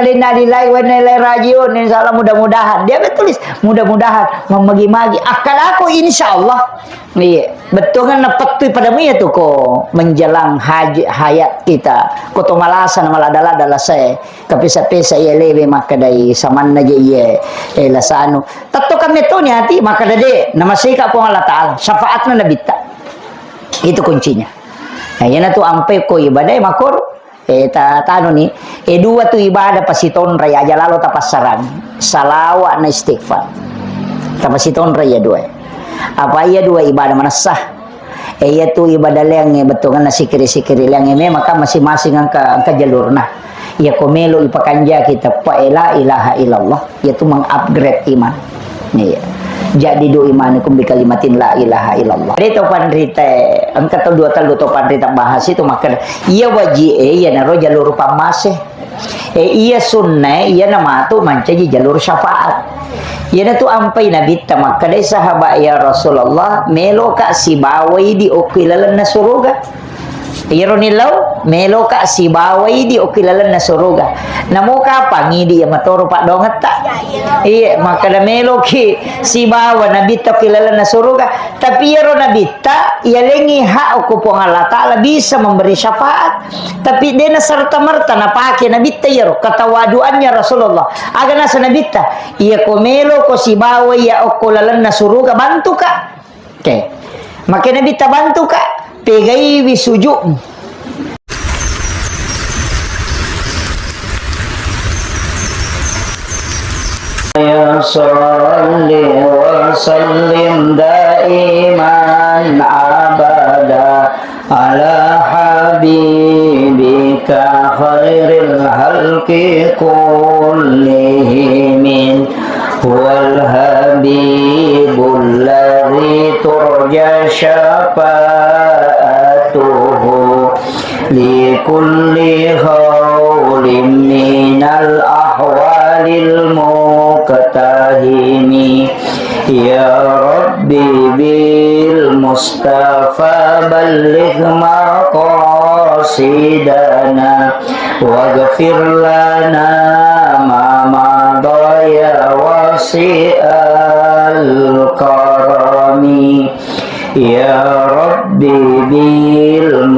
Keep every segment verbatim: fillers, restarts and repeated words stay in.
Innalillahi wa inna ilaihi rajiun. Insya Allah, mudah-mudahan. Dia betulis, mudah-mudahan. Memagi-magi. Akkadako, insya Allah. Iya. Bettuanna pettui padamu iya tu ko menjelang haji, hayat kita. Ko to malasa na malada-lada lasae. Kapesa-pesa iya lewe makkedai samanna je iye, eh, lasanu. Tetto kamme toni ati, makkeda de, namaseka Puang Allah Ta'ala. Syafaatna Nabitta. Itu kuncinya. Nah, iyanatu ampai ko ibadah makor. Eh, ta-, tanu ni, eh, dua tu ibadah pasitonrai aja lalo tapassarang. Salawa na istighfar. Tapasitonrai iya dua. Apa iya dua ibadah manessa? Eh, iya tu ibadah leang, eh, bettuanna sikiri-sikiri leang, eh, memang kan masing-masing engka, engka jalurna. Iya ko melo ipakanja kita, pa la ilaha illallah. Iyatu mengupgrade iman. Iya. Jadi du imanikum bi kalimatin la ilaha illallah. Ada tau panrita, engka tau dua tellu tau panrita bahas itu makkeda, iya waji e, iya naro jalur pammase. E, iya sunna e, iya namatu mancaji jalur syafaat. Iyanatu ampai Nabitta makkeda, sahabat, ya Rasulullah, meloka sibawai di okki lalenna suruga. Iyaro nillau, meloka sibawa idi okki lalenna suruga. Namo kapang idi iya matoro paddongetta? Iya, makkeda meloki sibawa Nabitta okki lalenna suruga. Tapi iyaro Nabitta, iyalengi hak okko Puang Allah Ta'ala bisa memberi syafaat. Tapi dena serta-merta napake Nabitta iyaro ketawaduannya Rasulullah. Aga nasa Nabitta, iya ko melo ko sibawa iya okko lalenna suruga, bantuka. Oke. Makkeda Nabitta, bantuka, pegaiwi sujudmu. Ya salli wa sallim daiman abada ala habibika khairil halqi kullihim. هو الحبيب الذي ترجى شفاعته لكل هول من الأهوال المقتحم. يا رب بالمصطفى بلغ مقاصدنا واغفر لنا ما مضى يا واسع الكرم. يا رب بالمصطفى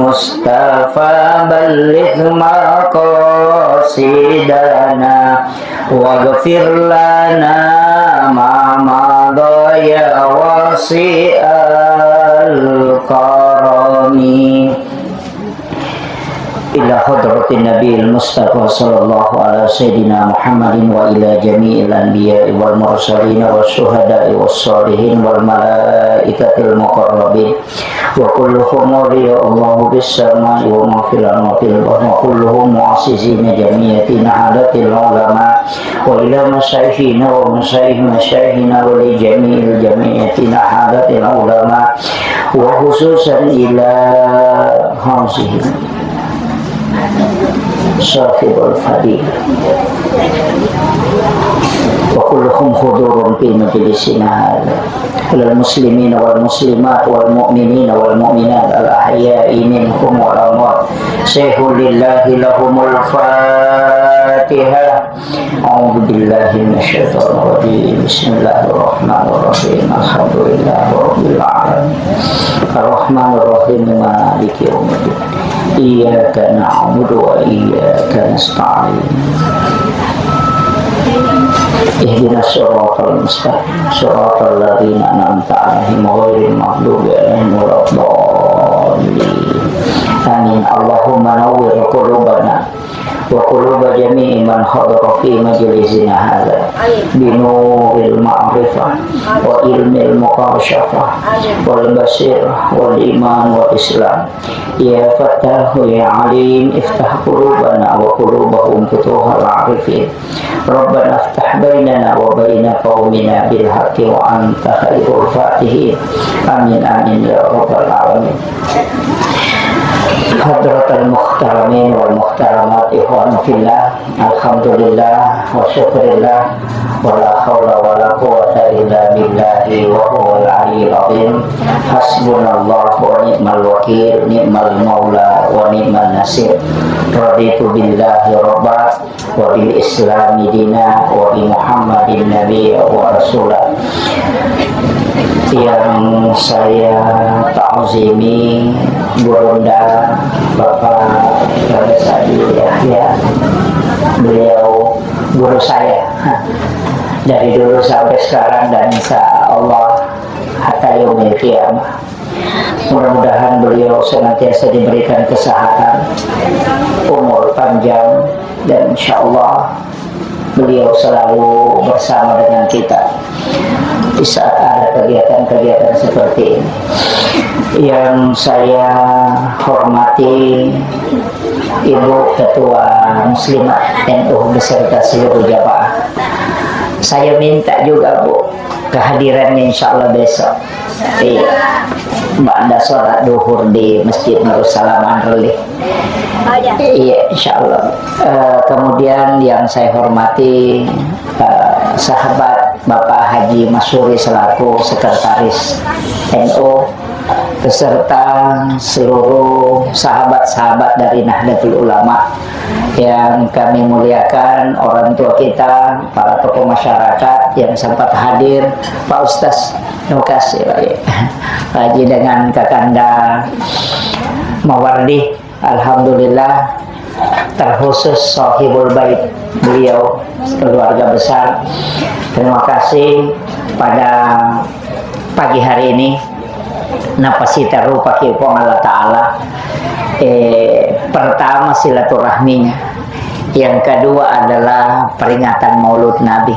بلغ مقاصدنا واغفر لنا ما مضى يا واسع الكرم. إلى حضرة النبي المصطفى صلى الله على سيدنا محمد وإلى جميع الأنبياء والمرسلين والشهداء والصالحين والملائكة المقربين وكلهم أولياء الله بالسماء وما في الأرض وكلهم معززين جميعا إلى حضرة العلماء وإلى مشايخنا ومشايخ مشايخنا ولجميع الجميع إلى حضرة العلماء وخصوصا إلى هذه صاحب الفضيلة وكلهم حضور في مجلسنا هذا، وللمسلمين والمسلمات والمؤمنين والمؤمنات الأحياء منهم والأموات. سيحوا لله لهم الفاتحة. أعوذ بالله من الشيطان الرجيم. بسم الله الرحمن الرحيم. الحمد لله رب العالمين. الرحمن الرحيم. مالك يوم الدين. إياك نعبد وإياك نستعين. اهدنا الصراط المستقيم. صراط الذين أنعمت عليهم غير المغضوب عليهم ولا الضالين. آمين. اللهم نور قلوبنا وقلوب جميع من حضر في مجلسنا هذا بنور المعرفة وعلم المكاشفة والبصيرة والإيمان والإسلام. يا فتاح يا عليم، افتح قلوبنا وقلوبهم فتوح العارفين. ربنا افتح بيننا وبين قومنا بالحق وأنت خير الفاتحين. آمين، آمين يا رب العالمين. Hadratal muhtaramin wal muhtaramat, ikhwan fillah. Alhamdulillah wa syukurillah, wa la haula wa la quwwata illa billahi wa huwal aliyyil azim. Hasbunallah wa ni'mal wakil, ni'mal maula wa ni'man nasir. Raditu billahi rabba wa bil islami dina wa bi Muhammadin nabiyya wa rasula. Yang saya ta'zimi, Gurunda, Bapak Raja Sadi Yahya, beliau guru saya dari dulu sampai sekarang, dan insya Allah hatta yaumil qiyamah. Mudah-mudahan beliau senantiasa diberikan kesehatan, umur panjang, dan insya Allah beliau selalu bersama dengan kita di saat ada kegiatan-kegiatan seperti ini. Yang saya hormati Ibu Ketua Muslimat N U beserta seluruh jamaah. Saya minta juga, Bu, kehadirannya insya Allah besok. Iya. Ba'da sholat duhur di Masjid Nurussalam Anreli. Iya, insya Allah. Eh, kemudian yang saya hormati, eh, sahabat Bapak Haji Masuri selaku sekretaris N U beserta seluruh sahabat-sahabat dari Nahdlatul Ulama yang kami muliakan, orang tua kita, para tokoh masyarakat yang sempat hadir, Pak Ustaz, terima kasih, Pak Haji, dengan Kakanda Mawardi. Alhamdulillah, terkhusus Sohibul Bait, beliau, keluarga besar. Terima kasih pada pagi hari ini, napasita rupa ki Puang Allah Ta'ala. Eh, pertama, silaturahminya. Yang kedua adalah peringatan Maulud Nabi.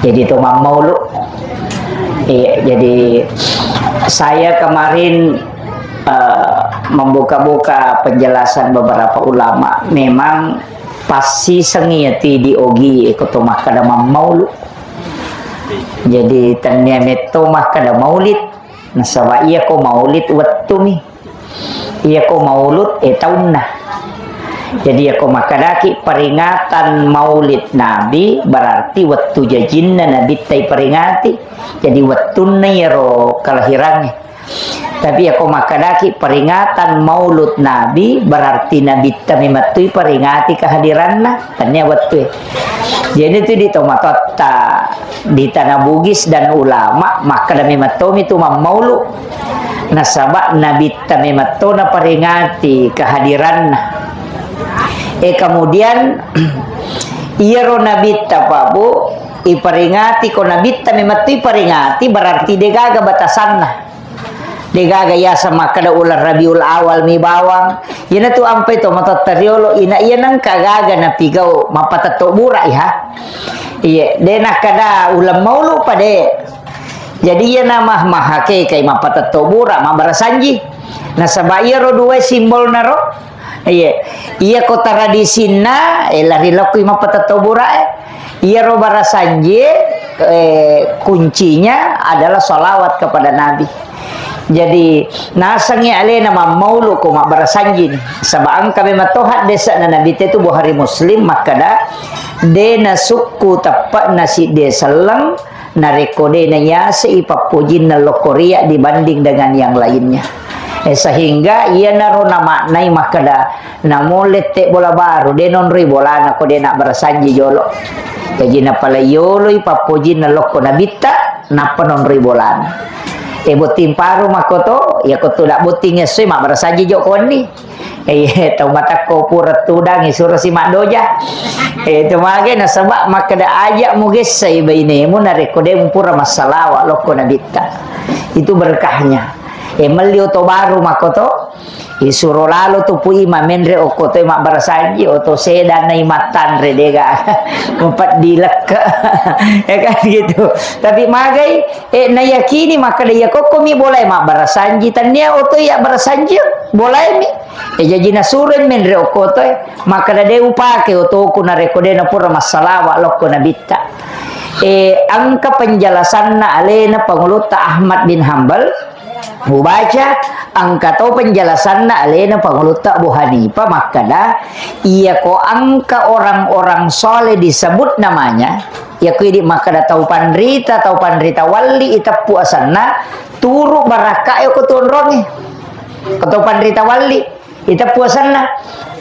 Jadi, itu mammaulu. Iya, jadi saya kemarin, eh, membuka-buka penjelasan beberapa ulama. Memang pasti sengiyati di ogi iko to makkada mammaulu. Jadi, tennia metto makkada maulid. Nasaba iya ko maulid wettumi. Iyako maulud, eh, taunna. Jadi, iyako makkadaki peringatan maulid Nabi, berarti wettu jajinna Nabitta iperingati. Jadi, wettunna iyaro kelahirangnge. Tapi, iyako makkadaki peringatan maulud Nabi, berarti Nabitta memettui peringati kehadiranna. Tania wettue. Jadi, itu di tomatoatta di Tanah Bugis dan ulama, makkada memettomi tu mammaulu. Nasaba Nabitta memetto naperingati kehadiranna. Eh, kemudian, iyaro Nabitta, Pak Bu, iperingati, ko Nabitta memetto iperingati, berarti degaga batasanna. Degaga yaseng makkada uleng Rabiul Awal mi bawang. Iyanatu ampai to matotta riolo, ina iya nengka gaga napigau mappatetto bura iha. Iya, de nakkada uleng maulu pade. Jadi, iya nama mahake kai mappatetto bura, mabbarasanji. Nasaba iyaro duwae simbolna ro. Iya, iya ko tradisinna, eh, lari lokki mappatetto burae. Iyaro barasanji, eh, kuncinya adalah salawat kepada Nabi. Jadi, nasengngi alena mammaulu ko mabbarasanji ni. Saba engka memang to haddese'na Nabi te tu Bukhari Muslim makkada, de nasukku teppe'na sidde selleng, narekko de nayasei pappojinna lokkoria dibanding dengan yang lainnya. Eh, sehingga iyanaro namaknai makkada, namo lette bola baru, de nonroi bolana ko de nabbarasanji jolo. Jaji napalai yoloi pappojinna lokko Nabitta, nappa nonroi bolana. Eh, botting paru makkoto, iyako tu dak botting essoi mabbarasanji jokko wenni. Eh, tau matakko pura tudang, eh, surosi maddoja. Eh, itu mage nasaba makkeda aja mugessai bainemu narekko de mupura massalawa lokko Nabitta. Itu berkahnya. Eh, melli oto baru makkoto, isuro lalo tu pui mamenre okko toi mabbarasanji, oto sedanna imattanre dega. Empat dilek. Ya kan gitu. Tapi magai, eh, nayakini makkeda iya kokkomi bolai mabbarasanji, tania oto iya barasanji, bolai mi. E, jaji nasuroi menre okkotoe, makkeda, "De upake otoku narekko de napura massalawa lokko Nabitta." E, engka penjelasanna alena Pangulutta Ahmad bin Hambal, Mubaca engka to penjelasanna alena Pangulutta Abu Hanifah makkeda, iya ko engka orang-orang soleh disebut namanya, iya ko idi makkeda tau panrita, tau panrita walli iteppu asenna, turu barakkae ko tuonronge. Ko tau panrita walli. Iteppu asenna.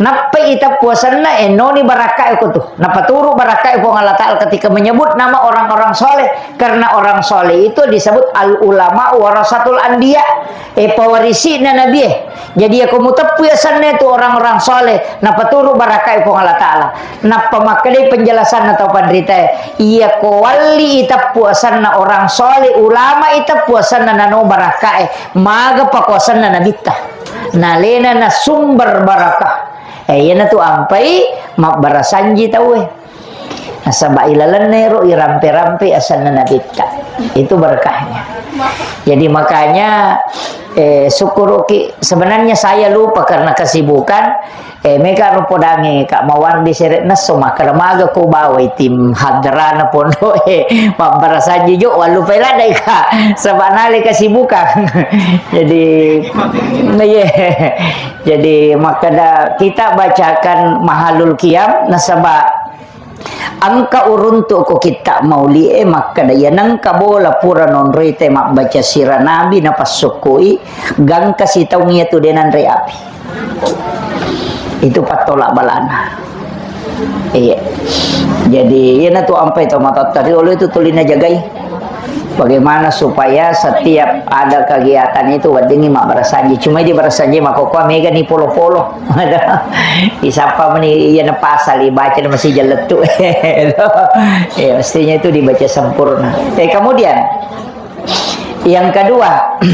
Nappai iteppu asenna, ennoni barakkae ko tu. Napaturu barakkae Puang Allah Ta'ala ketika menyebut nama orang-orang soleh. Karena orang soleh itu disebut al ulama warasatul anbiya. E, pewarisi'na nabi e. Jadi, iya ko muteppui asenna itu orang-orang soleh, napaturu barakkae Puang Allah Ta'ala. Nappa makkedai penjelasanna tau panritae, iya ko walli iteppu asenna orang soleh, ulama iteppu asenna nano barakkae, maga pakuasanna nabitta. Nalena na sumber barakah. Eh, iyanatu ampai mabbarasanji tauwe. Nasaba ilalenna ero irampe-rampe asenna nabitta. Itu berkahnya. Jadi makanya, eh, syukuruki. Sebenarnya saya lupa karena kesibukan. Eh, mega ro podange Kak Mawardi sere nesso makkeda maga ko bawai tim hadrana pondok e mabbarasanji jo, wallupai ladai Kak, sebab nale kesibukan. Jadi, iya. Jadi makkeda kita bacakan mahalul qiyam nasaba engka uruntu ko kitta mauli e makkeda iya nengka bola pura nonroi te mabbaca sira nabi napassukkui gangka sitaung iya tu de nanre api. Itu pattolak balana. Iya. Jadi, iyanatu ampai to matotta riolo itu tuli najagai. Bagaimana supaya setiap ada kegiatan itu weddingi mabbarasanji. Cuma di barasanji makkokkoe mega ni polo-polo. Isappa meni iyana pasal ibaca masih jalettu. Ya, mestinya itu dibaca sempurna. Eh, kemudian yang kedua,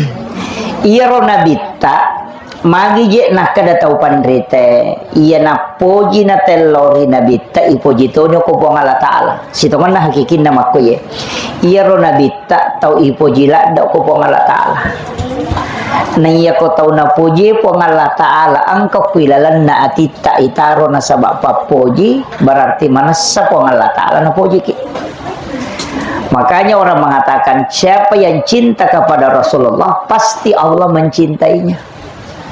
iyaro nabitta Magi je nakkeda tau panrita, iya nappoji natellao ri nabitta, ipoji toni ko Puang Allah Ta'ala. Sitongenna hakikinna makko ye. Iyaro nabitta tau ipoji ladde ko Puang Allah Ta'ala. Na iya ko tau napoji Puang Allah Ta'ala, engka ku ilalenna atitta itaro nasaba pappoji, berarti manessa Puang Allah Ta'ala napojiki. Makanya orang mengatakan, siapa yang cinta kepada Rasulullah, pasti Allah mencintainya.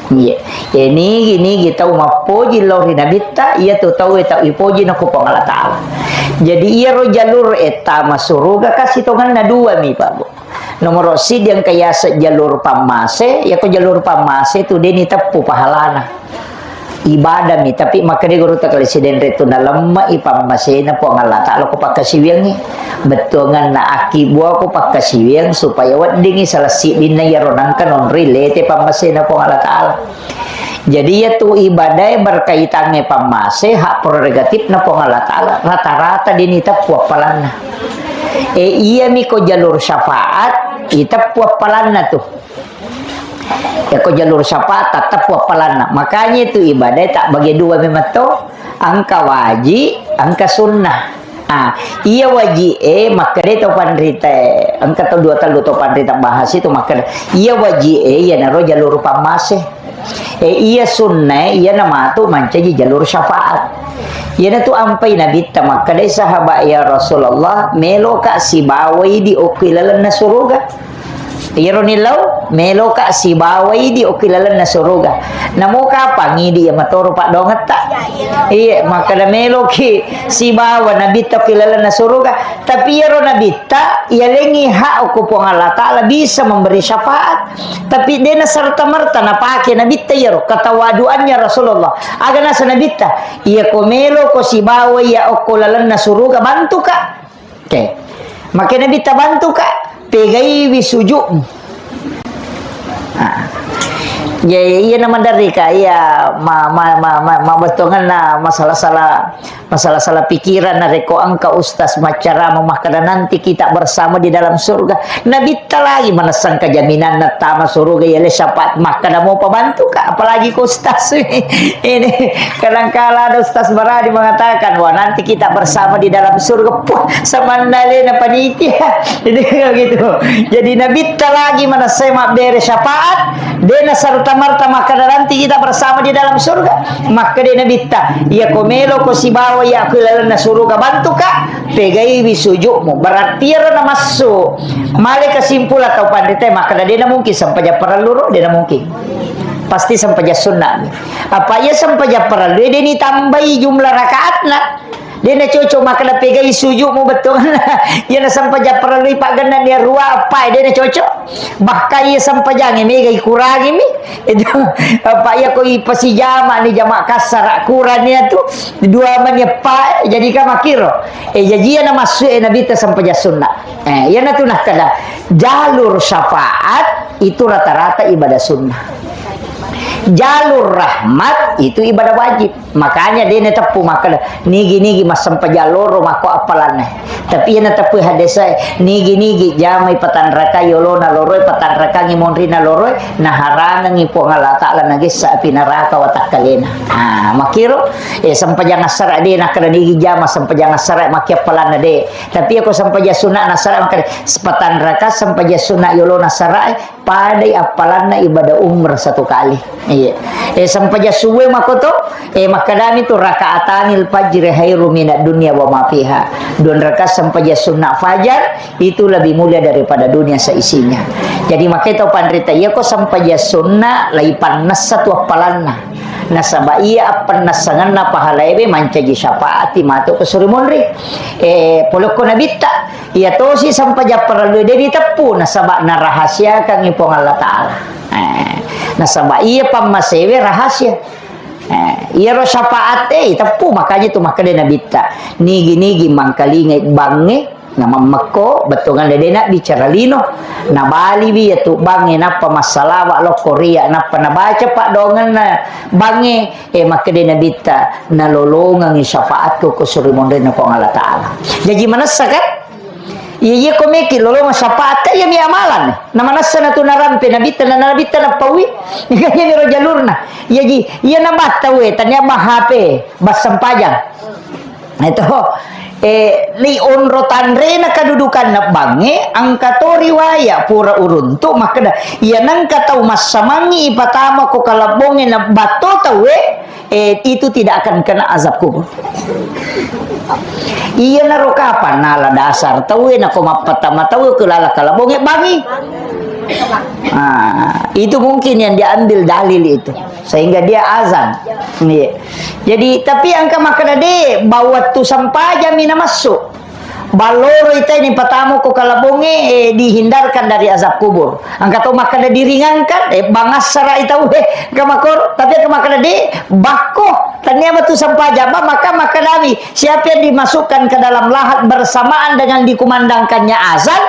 Iya. Ya, nigi-nigi tau mappoji lao ri nabitta, iya tu tau e tau ipoji na ku Puang Allah Ta'ala. Jadi, iyaro jalur e tama suruga kasi tongenna dua mi, Pak, Bu. Nomoro siddi engka yaseng jalur pammase, yako jalur pammase tu deni teppu pahalana. Ibadah mi, tapi makkeda guru ta kali sidenre tu nalemma i pammasena Puang Allah Ta'ala ko pakkasiwiangngi. Bettuanganna akkibbua ko pakkasiwiang supaya weddingngi salah siddinna iyaro nengka nonroi lete pammasena Puang Allah Ta'ala. Jadi, iya tu ibadae berkaitangnge pammase, hak prerogatifna Puang Allah Ta'ala, rata-rata deni teppu appalanna. E, iya mi ko jalur syafaat, iteppu appalanna tu. Yako jalur syafaat, teppu appalanna. Makanya itu ibadae tak bagi dua memang to, engka waji, engka sunnah. Ah, iya waji e, makkeda to panrita, engka to dua tellu to panrita bahas itu makkeda, iya waji e, iya naro jalur pammase. E, iya sunna e, iya namatu mancaji jalur syafaat. Iya natu ampai nabitta makkeda sahabat, "Ya Rasulullah, meloka sibawai di okki lalenna suruga." Iyaro nillau, meloka sibawai di okki lalenna suruga. Namo kapang idi iya matoro paddoangetta? Iya, makkeda meloki sibawa nabitta okki lalenna suruga. Tapi iyaro nabitta, iyalengi hak okko Puang Allah Ta'ala bisa memberi syafaat. Tapi dena serta-merta napake nabitta iyaro ketawaduannya Rasulullah. Aga nasa nabitta, iya ko melo ko sibawa iya okko lalenna suruga, bantuka. Oke. Makkeda nabitta bantuka, pegaiwi sujudmu. Ah. Jadi, iya na maderri ka, iya, ma-, ma-, ma-, ma-, mabbettuanganna masalah-salah, masalah-salah pikiran narekko engka ustaz maccarama makkeda nanti kita bersama di dalam surga. Nabitta lagi manessang kajaminanna tama surga, iya le syafaat makkeda mopa bantuka, apalagi ko ustaz. Ini kadangkala ada ustaz Baradi mengatakan, "Wah, nanti kita bersama di dalam surga." Puh, samanna lena panitia. Jadi gitu. Jadi nabitta lagi manessai mabbere syafaat, dena serta Marta makkeda, "Nanti kita bersama di dalam surga." Makkeda Nabitta, "Iya ko melo ko sibawa iya ku lalenna suruga bantuka, pegaiwi sujukmu." Berarti iyaro namassu. Male kesimpulan tau panrita makkeda, "Dena mungkin sempajang parellu ro, dena mungkin. Pasti sempajang sunna." Apa iya sempajang parellu, deni tambai jumlah rakaatna. Dena cocok makkeda pegai sujukmu bettuanna. Iya na sempajang parellu paggenna ni rua, apa dena cocok. Bahkan iya sempajangnge mega ikurangi mi. Itu, apa iya ko ipasijama ni jama kassara kurang ni tu dua mani apa, jadi ka makkiro. Eh, jaji iya na massu e Nabitta sempajang sunna. Eh, iya na tu nakkeda jalur syafaat itu rata-rata ibadah sunnah. Jalur rahmat itu ibadah wajib. Makanya dena teppu makkeda, nigi-nigi massempajang loro makko appalanna. Tapi iya na teppu hadese, nigi-nigi jamai patanraka yolona loroi, patanrakangi monrina loroi, naharangengi Puang Allah Ta'ala nagessa api neraka watakkalena. Ah, makkiro, eh, sempajang assara de nakkeda nigi jama sempajang assara makki appalanna de. Tapi iya ko sempajang sunna nassara makkeda, patanraka sempajang sunna yolona assara, padai appalanna ibadah umrah satu kali. Iya. Eh, sempajang subuh makoto, eh, makkedami tu rakaatanil fajri khairu minad dunya wa ma fiha. Dua rakaat sempajang sunna fajar itu lebih mulia daripada dunia seisinya. Jadi makanya tau panrita, iya ko sempajang sunna lai pannessa tu appalanna. Nasaba iya appannassangenna pahalaewe mancaji syafaati matu ko suri monri. Eh, polokko nabitta, iya tosi sempajang parellu de diteppu, nasaba narahasiakangngi Puang Allah Ta'ala. Eh, nasaba iya pammasewe rahasia. Eh, iyaro syafaat e iteppu, makanya tu makkeda nabitta, nigi-nigi mangkalingai bangnge, namammekko, bettuanna de na bicara lino. Nabaliwi iya tu bangnge, nappa massalawa lokko ria, nappa nabaca paddoangenna bangnge, eh, makkeda nabitta, nalolongengngi syafaatku ko suri monrinna Puang Allah Ta'ala. Jaji manessa kan? Iya, iya, ko meki lolongeng syafaat, kan iya mi amalan. Na manessa na tu narampe nabitta, na nabitta nappaui. Iya mi ro jalurna. Iya ji, iya na batta we, tania ba H P, bassempajang. Itu, eh, li onro tanrena kedudukanna bangnge, angka to riwaya pura uruntu makkeda, iya nengka tau massamangi ipatama ko kalabbonge na batto tauwe, eh, itu tidak akan kena azab kubur. Iyanaro kapang nala dasar tauwe, nako mappattama tauwe ke lala kalabonge bangi. Ah, itu mungkin yang diambil dalil itu. Sehingga dia azan. Iya. Jadi, tapi engka makkeda de, bawattu sempajang mi namassu. Balloro itai ni patamu ko kalabonge, eh, dihindarkan dari azab kubur. Engka to makkeda diringankan, eh, bangassara itau, eh, engka makkoro. Tapi engka makkeda de, bakko, tania matu sempajang, ba, maka makkedami, siapa yang dimasukkan ke dalam lahat bersamaan dengan dikumandangkannya azan,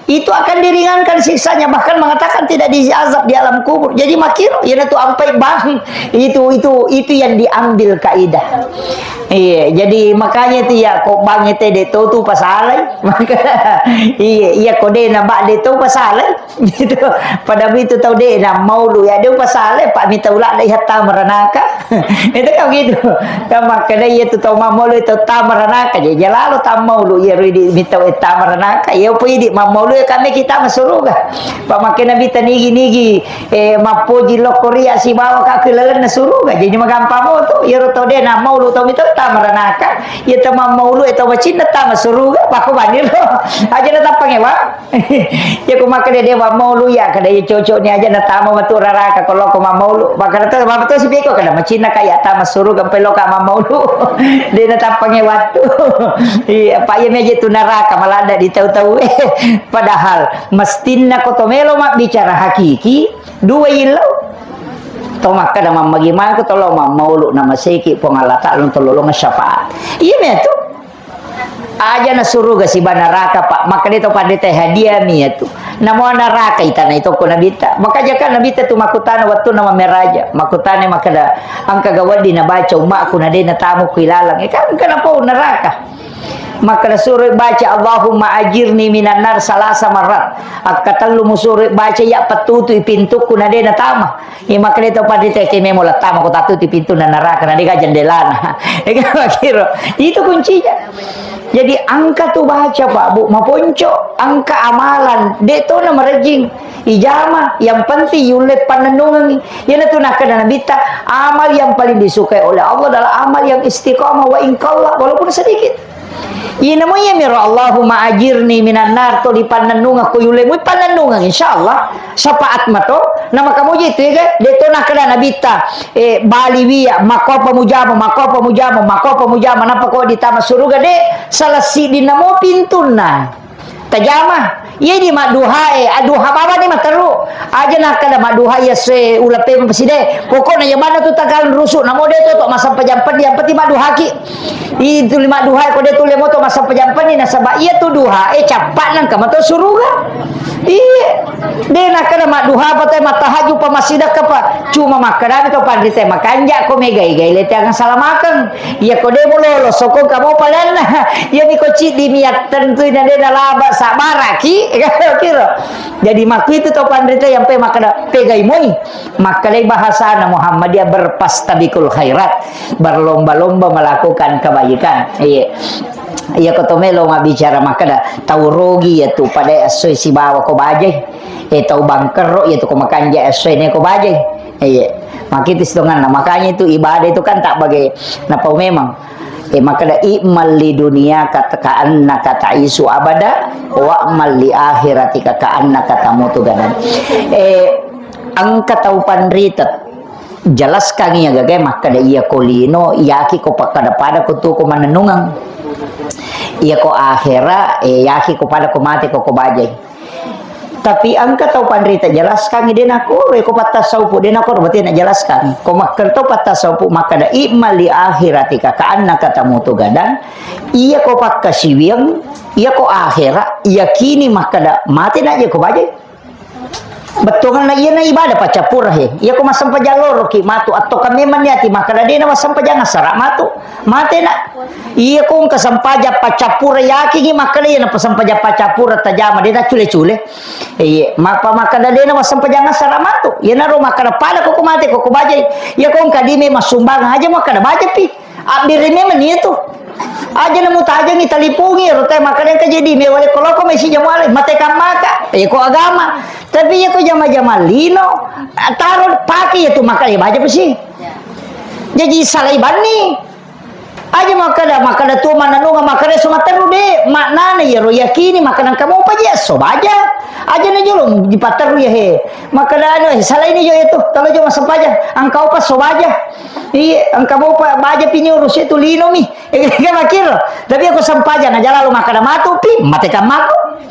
itu akan diringankan siksanya, bahkan mengatakan tidak diazab di alam kubur. Jadi makkiro, iyanatu ampai bang. Itu, itu, itu yang diambil kaidah. Iya, jadi makanya itu ya, ko bang itu de to tu pasalai. Maka, iya, iya, ko de na ba de to pasalai. Gitu. Pada itu tau de na maulu ya, de pasalai, pak mita ulak de hatta meranaka. Itu kan gitu. Kan makkeda iya tu tau mammaulu itu tamaranaka. Jadi jalalo tammaulu iya ridi mita tamaranaka. Iya po idi mammaulu ya kami kita masuruga. Pak makkeda mita nigi-nigi, eh, mappoji lokko ria sibawa ka ke lalenna suruga. Jadi magampang mo tu. Iya ro tau de na maulu tau mita tamaranaka. Iya tau mammaulu itu macinna tama suruga. Pak ko baniro. Aja na tappangewa. Iya, ko makkeda de mammaulu iya, kada iya cocok ni aja natama matu raraka ko lokko mammaulu. Makkeda to, mama to sipiko kada macinna ka iya tama suruga mpai loka mammaulu. De natappange wattu. Iya, apa iya meje tu naraka maladda di tau-tau. Padahal mestinna ko to melo mabbicara hakiki, dua illau. To makkeda mammagi mangko to lo mammaulu namaseki Puang Allah Ta'ala untuk lolong syafaat. Iya metu. Aja na suruga siba naraka, Pak. Makkeda to pandita hadiah mi ya tu. Namo naraka itana itu ko nabitta. Maka jaka nabitta tu makutana wattu na mameraja. Makutana makkeda angka gawaddi na baca ummaku na de na tamu ku ilalang. Eh, kan kenapa naraka? Makkeda suro baca Allahumma ajirni minan nar salasa marrat. Akka tellu mu suro baca ya pettutu i pintukku na de na tama. Iya, makkeda to pandita ke memo lattama ko tatuti pintunna naraka, na dega jendelana. Ega makkiro. Itu kuncinya. Jadi angka tu baca, Pak, Bu, maponco, angka amalan, de to na merejing. Ijama, yang penting yulle pannennungengi. Iyanatu nakkeda Nabitta, amal yang paling disukai oleh Allah adalah amal yang istiqamah wa in qalla, walaupun sedikit. Inamo iyamiro Allahumma ajirni minan nar to dipannennungeng ko yulle mu pannennungeng, insyaallah syafaat mato. Namakamuji tu ega, de to nakkeda Nabitta, eh, bali wiya, makopa mujama, makopa mujama, makopa mujama, nappa ko ditama suruga de, salah siddi namo pintunna. Tajama. Iya di madduhae, adduha bawani matteru. Aja nakkeda madduha iya se ula pemeng peside. Pokokna iya manna tu tagal rusu, namo de to, to massempajang peddi, yang penting madduhaki. Itu lima duha ko de tu lemo to massempajang peddi, nasaba iya tu duhae cappa nangka mato suruga. Iya. De nakkeda madduha pa te, matahajud pa, massidakka pa. Cuma makkeda to panrita makanja ko megai-gai le tiang salamakeng. Iya ko de mo lolo sokong kamo palenna. Iya ni ko ciddi miattentui na de nalaba sabaraki. Kiro. Jadi makku itu to panrita yang pe makkeda pegai moi. Makkedai bahasana Muhammadiyah berfastabiqul khairat. Berlomba-lomba melakukan kebaikan. Iya. Iya ko to melo mabbicara makkeda tau rugi iya tu pada esso sibawa ko bajai. Eh, tau bangkerro iya tu ko makanja esso ne ko bajai. Iya. Makita sitonganna. Makanya itu ibadah itu kan tak bagai napau memang. Eh, makkeda i'mal li dunia kata ka'annaka ta'isu abada, wa'mal li akhiratika ka'annaka tamutu gadan. Eh, engka tau panrita jelaskan iya gaga makkeda iya ko lino, iyaki ko pakkada pada ko tu ko manennungeng. Iya ko akhera, eh, iyaki ko pada ko mate ko ko bajai. Tapi engka tau panrita jelaskan, de nakoro, ko pattasaupu, de nakoro, berarti na jelaskan. Ko makkeda tau pattasaupu, makkeda, "I'mal li akhiratika ka'annaka tamutu gadan." Iya ko pakkasiwiang, iya ko akhera, yakini makkeda, mate na je ko bajai. Bettuanna iya na ibadah paccappura he. Iya ko massempajang loro ki matu, atau kan memang niati makkeda, de na massempajang assara matu. Mate na. Iya ko engka sempajang paccappura, yakingi makkeda iya na pasempajang paccappura tajama, de na cule-cule. Iya, mapa makkeda de na massempajang assara matu. Iyanaro makkeda pada ko ko mate ko ko bajai. Iya ko engka dime massumbang aja makkeda bajapi. Abbiri memang iya tu. Aja na mutajangi talipungi ro te makkeda engka jadi me wale ko loko mesi jamu ale mate kammaka. Iya ko agama. Tapi iya ko jama-jama lino, taro pake iya tu makkeda baja pesi. Jaji salai banni. Aja makkeda, makkeda tu manennungeng, makkeda esso matteru de, maknana iyaro yakini makkeda engka mopa je esso baja. Aja na jolo dipatteru iya he. Makkeda anu, eh, salaini jo itu, kalau jo massempajang, engka opa esso baja. Iya, engka mopa baja pi ni urus itu lino mi. Iya makkiro. Tapi aku sempajang aja lalu makkeda matu pi, mate kammaku.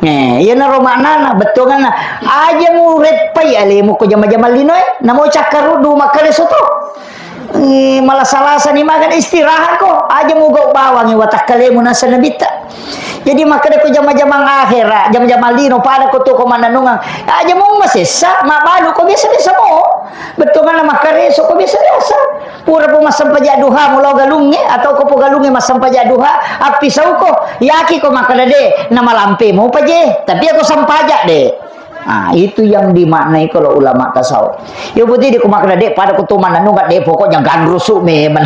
Eh, iyanaro maknana, bettuanna. Aja mureppai alemu ko jama-jama lino e, namo cakkaruddu makkeda soto. Eh, malasa-lasa ni makan istirahat ko. Aja mugau bawangi watakkalemu nasa nabitta. Jadi makkeda ko jama-jamang akhera, jama-jamang lino pada ko tu ko manennungeng. Aja mu masessa, mabalu ko biasa-biasa mo. Bettuanna makkareso ko biasa-biasa. Pura po massempajang duha mulo galungnge atau ko po galungnge massempajang duha, appisau ko, yaki ko makkeda de, namalampe mopa je. Tapi ako sempajang de. Ah, itu yang dimaknai kalau ulama tasawuf. Yo putih di ko makkeda de, pada ko tu manennungeng de, pokoknya ganrusu memang.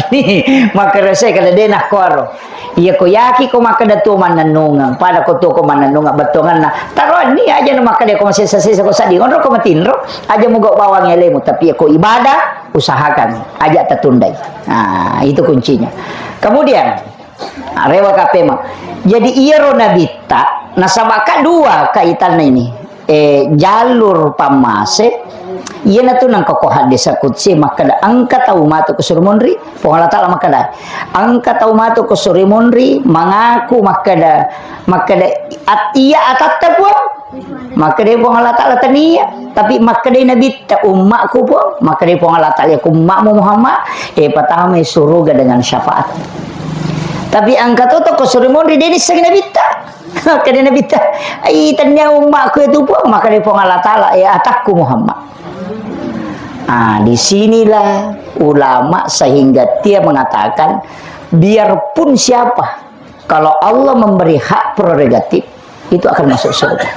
Makkareso kada de nakkoro. Iya ko yaki ko makkeda tu manennungeng, pada ko tu ko manennungeng bettuanna. Taroanni aja na makkeda ko masessa-sessa ko sadi, onro ko matinro, aja mugau bawang alemu, tapi ko ibadah usahakan aja tatundai. Nah, itu kuncinya. Kemudian, nah, rewa kapema. Jadi iyaro nabitta, nasaba ka dua kaitanna ini. Eh, jalur pammase, iyanatu nangka ko haddesa kutsi makkeda engka tau matu ko suri monri, Puang Allah Ta'ala makkeda, engka tau matu ko suri monri, mangaku makkeda, makkeda, "At-, iya atatta Puang?" Makkeda Puang Allah Ta'ala tania, tapi makkeda nabitta ummakku Puang, makkeda Puang Allah Ta'ala, "Iya ku ummakmu Muhammad, eh, patamai suruga dengan syafaat." Tapi engka toto ko suri monri, de nissengi nabitta. Makkeda nabitta, "Ai, tania ummakku itu Puang," makkeda Puang Allah Ta'ala, "Eh, atakku Muhammad." Ah, disinilah ulama sehingga dia mengatakan, biarpun siapa, kalau Allah memberi hak prerogatif, itu akan masuk surga.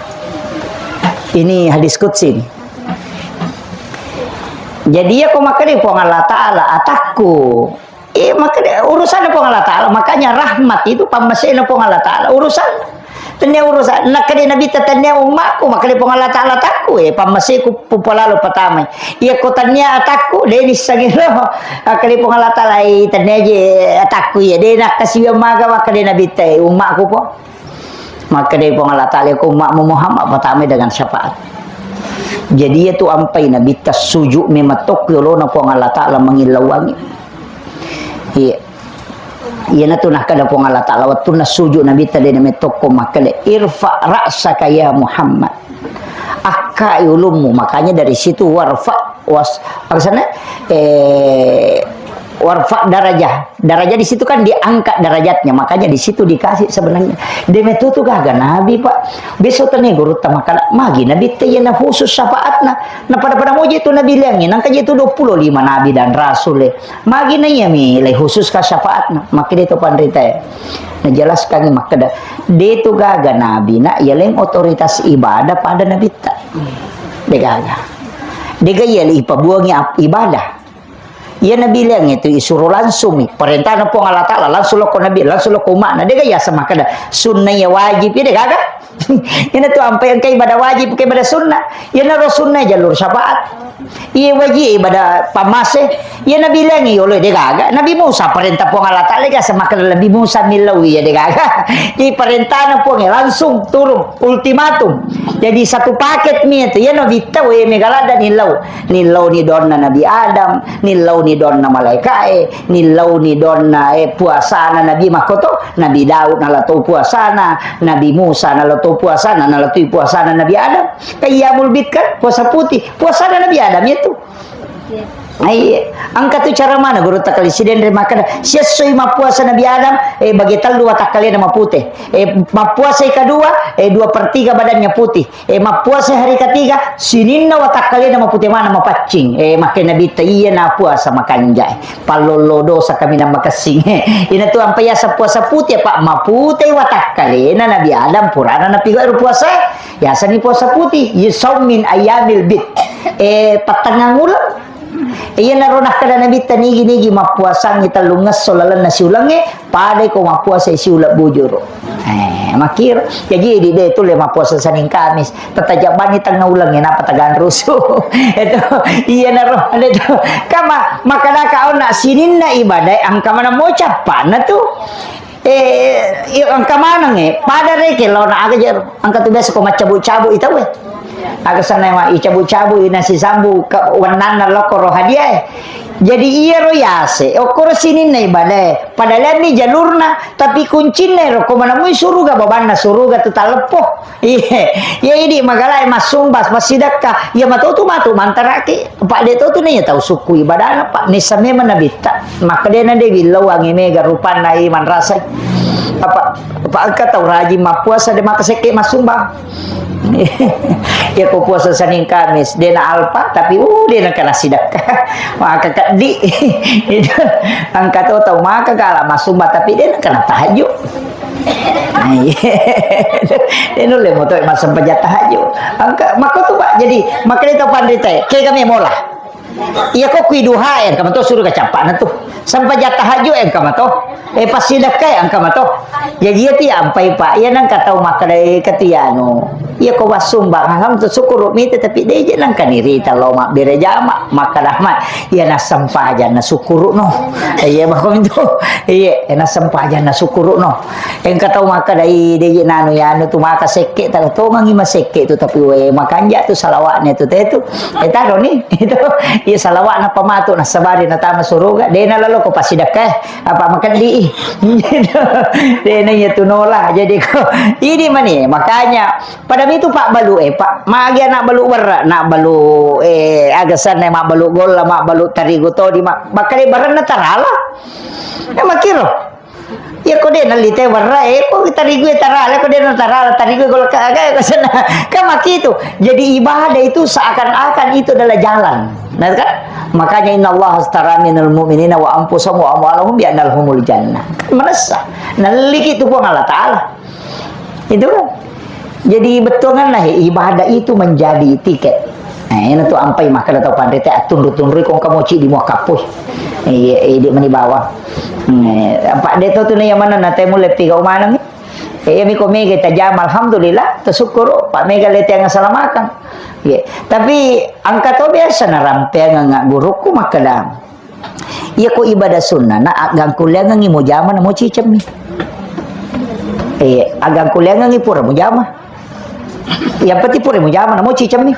Ini hadis qudsi ini. Jadi ya ko makkeda Puang Allah Ta'ala, atakku. Eh, makkeda urusanna Puang Allah Ta'ala. Makanya rahmat itu pammasena Puang Allah Ta'ala. Urusan. Tennia urusan, nakkeda Nabitta, "Tennia ummakku," makkeda Puang Allah Taala, "Atakku, eh, pammaseku pupalalo patamai. Iyako tennia atakku, de nissengi ro." Makkeda Puang Allah Taala, "Eh, tennia je atakku, iya, de nakkasiwiang maga," makkeda Nabitta, eh, "Ummakku po." Makkeda Puang Allah Taala, "Ko ummakmu Muhammad, patamai dengan syafaat." Jadi, iyatu ampai Nabitta sujud memang tokko yolona Puang Allah Taala mangillauangi. Iya. Iyanatu nakkeda Puang Allah Taala, wettunna sujud Nabitta de namettokko makkeda, "Irfa ra'saka ya Muhammad." Akkai ulummu, makanya dari situ warfa was-, apa sana? Eh, warfa darajah. Darajah di situ kan diangkat derajatnya, makanya di situ dikasih sebenarnya. De metutu gaga Nabi, Pak. Besok tanya gurutta makkeda, magi Nabitta iyana khusus syafaatna. Na pada-pada moje tu Nabi liangi, nangka je tu dua puluh lima nabi dan rasul, eh. Magi na iyami le khusus ka syafaatna. Makkeda to panrita, eh. Najelaskan makkeda, de tu gaga Nabi na yaleng otoritas ibadah pada Nabitta. De gaga. De gaga iya le ipabuangi ap-, ibadah. Iya Nabi liang itu isuro langsung, perintahna Puang Allah Taala langsung lokko Nabi, langsung lokko umma'na. De gaga iya samakkeda sunnah iya wajib, iya de gaga. Iyana tu ampai engka ibadah wajib, engka ibadah sunnah. Iyana ro sunnah jalur syafaat. Iya wajib ibadah pammase. Iya Nabi liang yolo de gaga. Nabi Musa perintah Puang Allah Taala ga samakkeda Nabi Musa millau iya de gaga. Di perintahna Puang langsung turun ultimatum. Jadi satu paket mi itu. Iya Nabitta we megalada nillau. Nillauni donna Nabi Adam, nillauni donna malaikae, nillauni donna, eh, puasana Nabi makkoto, Nabi Daud nalato puasana, Nabi Musa nalato puasana, nalatoi puasana Nabi Adam. Ayyamul bid kan, puasa putih, puasana Nabi Adam itu. Iya. Ai, engka tu cara mana guru takali sidenre makkeda, siessoi mappuasa Nabi Adam, eh, bagi tellu watakkalena mapute. Eh, mappuasa kedua, eh, dua per tiga badannya putih. Eh, mappuasa hari ketiga, sininna watakkalena mapute mana mapaccing. Eh, makkeda Nabitta, iya na puasa makanja. Pallollo dosa kaminang makessing. Ina tu ampa yasa puasa putih, Pak. Mapute watakkalena Nabi Adam purana napigau ero puasa. Yasani puasa putih. Yusaum min ayyamil bid. Eh, pattengngang uleng. Iyanaro nakkeda Nabitta, nigi-nigi mappuasangngi tellungngesso lalenna siulengnge, padai ko mappuasai siuleng bujuru. Eh, makkiro. Jaji idi de tulle mappuasa Senin Kamis, tetajabbani tengnga ulengnge, napa taganrusu. Itu, iyanaro, ada itu. Kama, makkedaka onna sininna ibadae, angka maneng mo cappana tu. Eh, iya, engka maneng, eh. Pada rekeng laona aga je, engka tu biasa ko maccabu-cabu i tau, eh. Aga senna ma icabu-cabu i nasisambu ke wennanna lokko ro hadiah, eh. Jadi iyaro yase, okkoro sininna ibadae. Pada lainni jalurna, tapi kuncinna ero ko manemui suruga, babanna suruga tu taleppo. Iya, iya idi magalae massumba, massidekka. Iya matotu matu mantaraki. Pak, de totu na iya tau sukku ibadana, Pak. Nissa memang Nabitta. Makkedana de willau ange mega rupanna i manrasai. Apa, apa engka tau rajin mappuasa de maka sekke massumbang. Iya ko puasa Senin Kamis, de na alpa, tapi, uh, de na kena sidekka. Maka keddi. Itu engka to tau maka kala massumbang, tapi de na kena tahajud. Nah, iya. De nulle moto massempajang tahajud. Engka, makko tu, Pak. Jadi, makkeda tau panrita, kega me mola. Iya ko kui duha, eh, engka mato suruga cappana tu. Sempajang tahajud, eh, engka mato. Eh, passidekka, eh, engka mato. Jadi, iya ti ampai, Pak. Iya nangka tau makkeda, eh, kati anu. Iya ko wassumbang, alhamdulillah, sukkuru mita, tapi de je nangka nirita lo mabbere jama, makkeda ma, iya nassempajang na sukkuru no. Iya, makko itu. Iya, nassempajang na sukkuru no. Engka tau makkeda, "Ih, de je nanu yanu tu maka sekke, ta tongengi masekke tu, tapi we makanja tu salawatna tu te tu." Eh, taro ni, itu. Iya, salawatna pamatu nassabari natama suruga, de nalalo ko passidekka, eh, apa makeddi. De na iya tu nola. Jadi ko, ini mani, makanya pada mitu pabbalu, eh, Pak, magi anak balu werra, nak balu, eh, agasanna mabbalu golla, mabbalu tarigu todi, ma-, makkeda barenna tarala. Eh, makkiro. Iya ko de nalite werra, eh, ko tarigu e tarala, ko de na tarala, tarigu e golla ka, ka, ka sana. Kan makitu. Jadi ibadah itu seakan-akan itu adalah jalan. Nah, kan? Makanya innallaha astara minal mu'minina wa anfusahum wa amwalahum bi anna lahumul jannah. Kan manessa. Nalliki tu Puang Allah Taala. Itu kan. Jadi bettuanganna, he, ibadah itu menjadi tiket. Nah, ini tu ampai makkeda tau panrita, attunru-tunrui kong kamoci di mua kappui. Iya, idi mani bawang. Hmm, apa de to tu na iya mana na temu lepi kau maneng. Iya mi ko mega tajama, alhamdulillah, tasukkuru, pa mega lete angasalamakang. Iya. Tapi engka to biasa narampeang nga gurukku makkeda, iya ko ibadah sunnah na agangkuliangengi mujama namo cicemmi. Iya, agangkuliangengi pura mujama. Yang penting pura mujama namo cicemmi.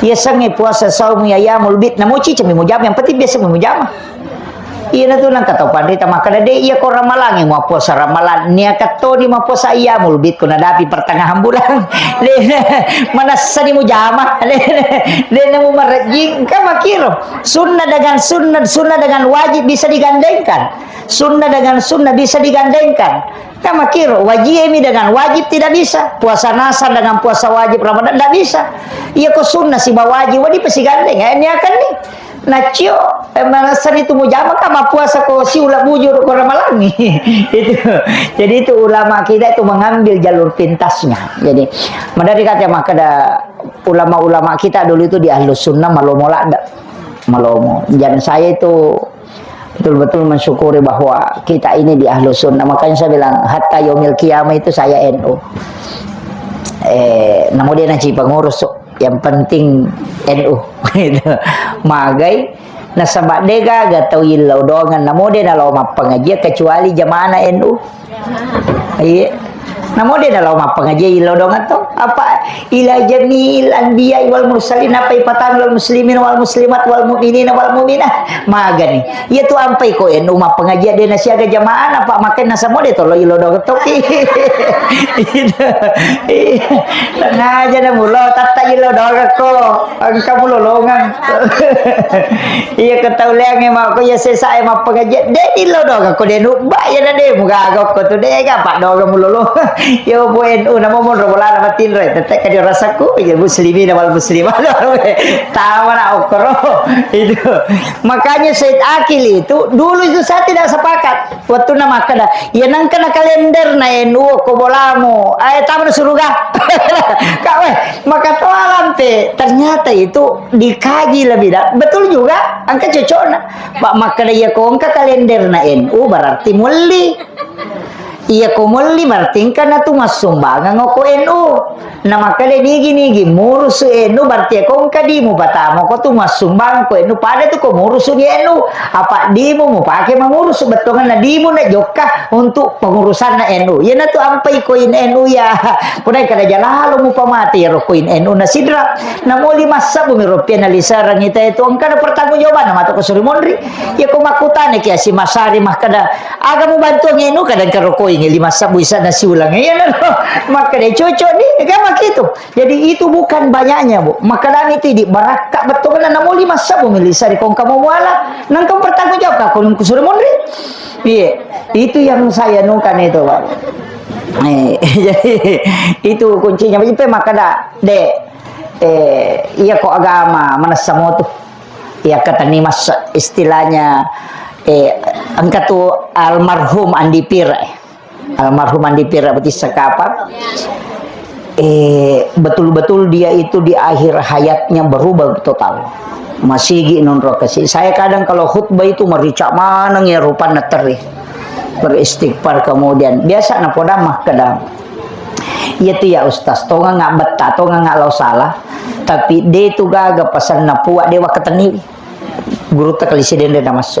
Iya sengnge puasa saum ya yamul bid namo cicemmi mujama, yang penting biasa mujama. Iyanatu nengka tau panrita makkeda, "De, iya ko ramalangngi mappuasa ramalang, niaka toni mappuasa ayyamul bid ko nadapi pertengahan bulan." De, manessani mujama. De, de namu marejjing, kan makkiro. Sunnah dengan sunnah, sunnah dengan wajib bisa digandengkan. Sunnah dengan sunnah bisa digandengkan. Kan makkiro, wajib mi dengan wajib tidak bisa. Puasa nasar dengan puasa wajib Ramadan tidak bisa. Iya ko sunnah siba wajib, wadi pasigandeng. Eh, niakan ni. Nacio, eh, manessani tu mujama ka mappuasa ko siula bujur ko ramalangngi. Itu. Jadi itu ulama kita itu mengambil jalur pintasnya. Jadi, madari kata makkeda ulama-ulama kita dulu itu di Ahlus Sunnah malomo ladda. Malomo. Dan saya itu betul-betul mensyukuri bahwa kita ini di Ahlus Sunnah. Makanya saya bilang, hatta yaumil qiyamah itu saya N U. Eh, namo de naci pengurus, yang penting N U. Gitu. Magai, nasaba de gaga tau illau doangan, namo de nalao mappangajian kecuali jamaah N U. Iya. Namo de nalao mappangajian illau doangan to. Apa ila jami'il anbiya wal mursalin, apa ipatang wal muslimin wal muslimat wal mu'minin wal mu'minat. Magani. Iya tu ampai ko N U mappangajian de nasiaga jamaah apa makan nasa mode to lo illau doangan to. Iya. Tengaja na mulo tatta illau doangan ko. Engka mulolongang. Iya, ko tau leangnge ma-, ko iya sesae mappangajian, de illau doga ko de nubba, iya na de mugaga ko tu de ga paddoga mulolongang. Iya, bu N U namo monro bolana matinro, tette ka di rasaku, iya muslimina wal muslimat. Tama na okkoro. Itu. Makanya Said Akil itu dulu itu saya tidak sepakat. Wettunna makkeda, "Iya nengka na kalender na N U ko bolamu, eh, tama na suruga." Kak, weh, maka toa lampe. Ternyata itu dikaji lebih dalam. Betul juga, engka cocokna. Pak makkeda, "Iya ko engka kalender na N U, berarti mulli. Iya ko mulli, berarti engka na tu massumbangeng ko N U." Na makkeda nigi-nigi murusu N U, berarti ko engka dimu patama ko tu massumbang ko N U, pada tu ko murusu ni N U. Apa dimu mupake mangurus, bettuanna dimu na jokka untuk pengurusanna N U. Iyana tu ampai koin N U ya. Pudai kada jalalo mupamati ro koin N U na sidra. Na moli massabu mi rupiah na lisarang ita itu engka na pertanggungjawabanna matu ko suri monri. Ya ko makkutana ki asi masari makkeda, "Aga mubantuang N U?" Kadang karo koin lima sabu isa na siulang. Iyana lo. Makkeda cocok ni, kan makitu. Jadi itu bukan banyaknya, Bu. Makkedami tu idi barakka bettuanna namo lima sabu milisa ri kongka mo muala. Nangka pertanggung jawab ka ko ku sure monri. Iya, itu yang saya nukan itu, Pak. Eh, jadi itu kuncinya. Jadi pe makkeda, Dek, eh, iya ko agama manessa motu. Iya katani mas istilahnya, eh, engka tu almarhum Andi Pir. Almarhum Andi Pira Batista Kapang, eh, betul-betul dia itu di akhir hayatnya berubah total. Masigi nonro kasi. Saya kadang kalau khutbah itu merica maneng ya rupanna teri. Beristighfar kemudian. Biasa na poda makkeda. Iya tu ya Ustaz, tonga nggak betta, tonga nggak lo salah. Tapi de tu gaga pasanna puak dewa keteni. Gurutta Kalisi Denreng namassu.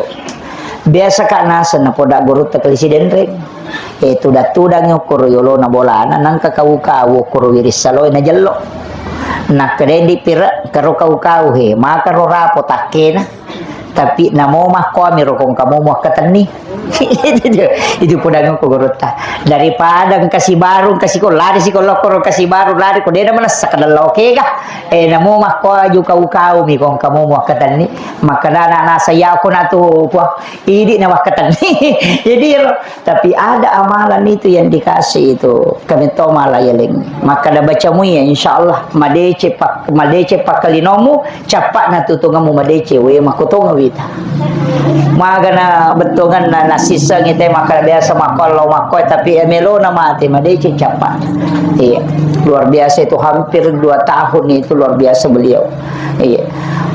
Biasa ka naseng napoda gurutta Kalisi Denreng. Eh, tudang-tudang okkoro yolona bolana, nangka kau-kau okkoro wiris saloi na jello. Nakkeda di pira karo kau-kau he, maka ro rapo takkena. Tapi namo makkoami ro kongka mo muakkatenni. Itu, itu podang ko gurutta. Daripada engka sibaru, engka siko, lari siko lokko ro engka sibaru, lari ko dena manessa kadang lokega. Eh, namo makko aju kau-kau mi kong kamu muakkatenni. Makkeda anak-anak saya aku nak tu puang. Idi na wakkatenni. Jadi ro, tapi ada amalan itu yang dikasih itu. Kami to mala yeleng. Makkeda bacamu ya, insya Allah madece pak, madece pakkalinomu. Cappa na tutungamu madece, we, makkutonga wita. Magana bettuanganna nasissengi te maka biasa makkollo makkoe, tapi ya melona mate madece cappa. Iya. Luar biasa itu, hampir dua tahun itu luar biasa beliau. Iya.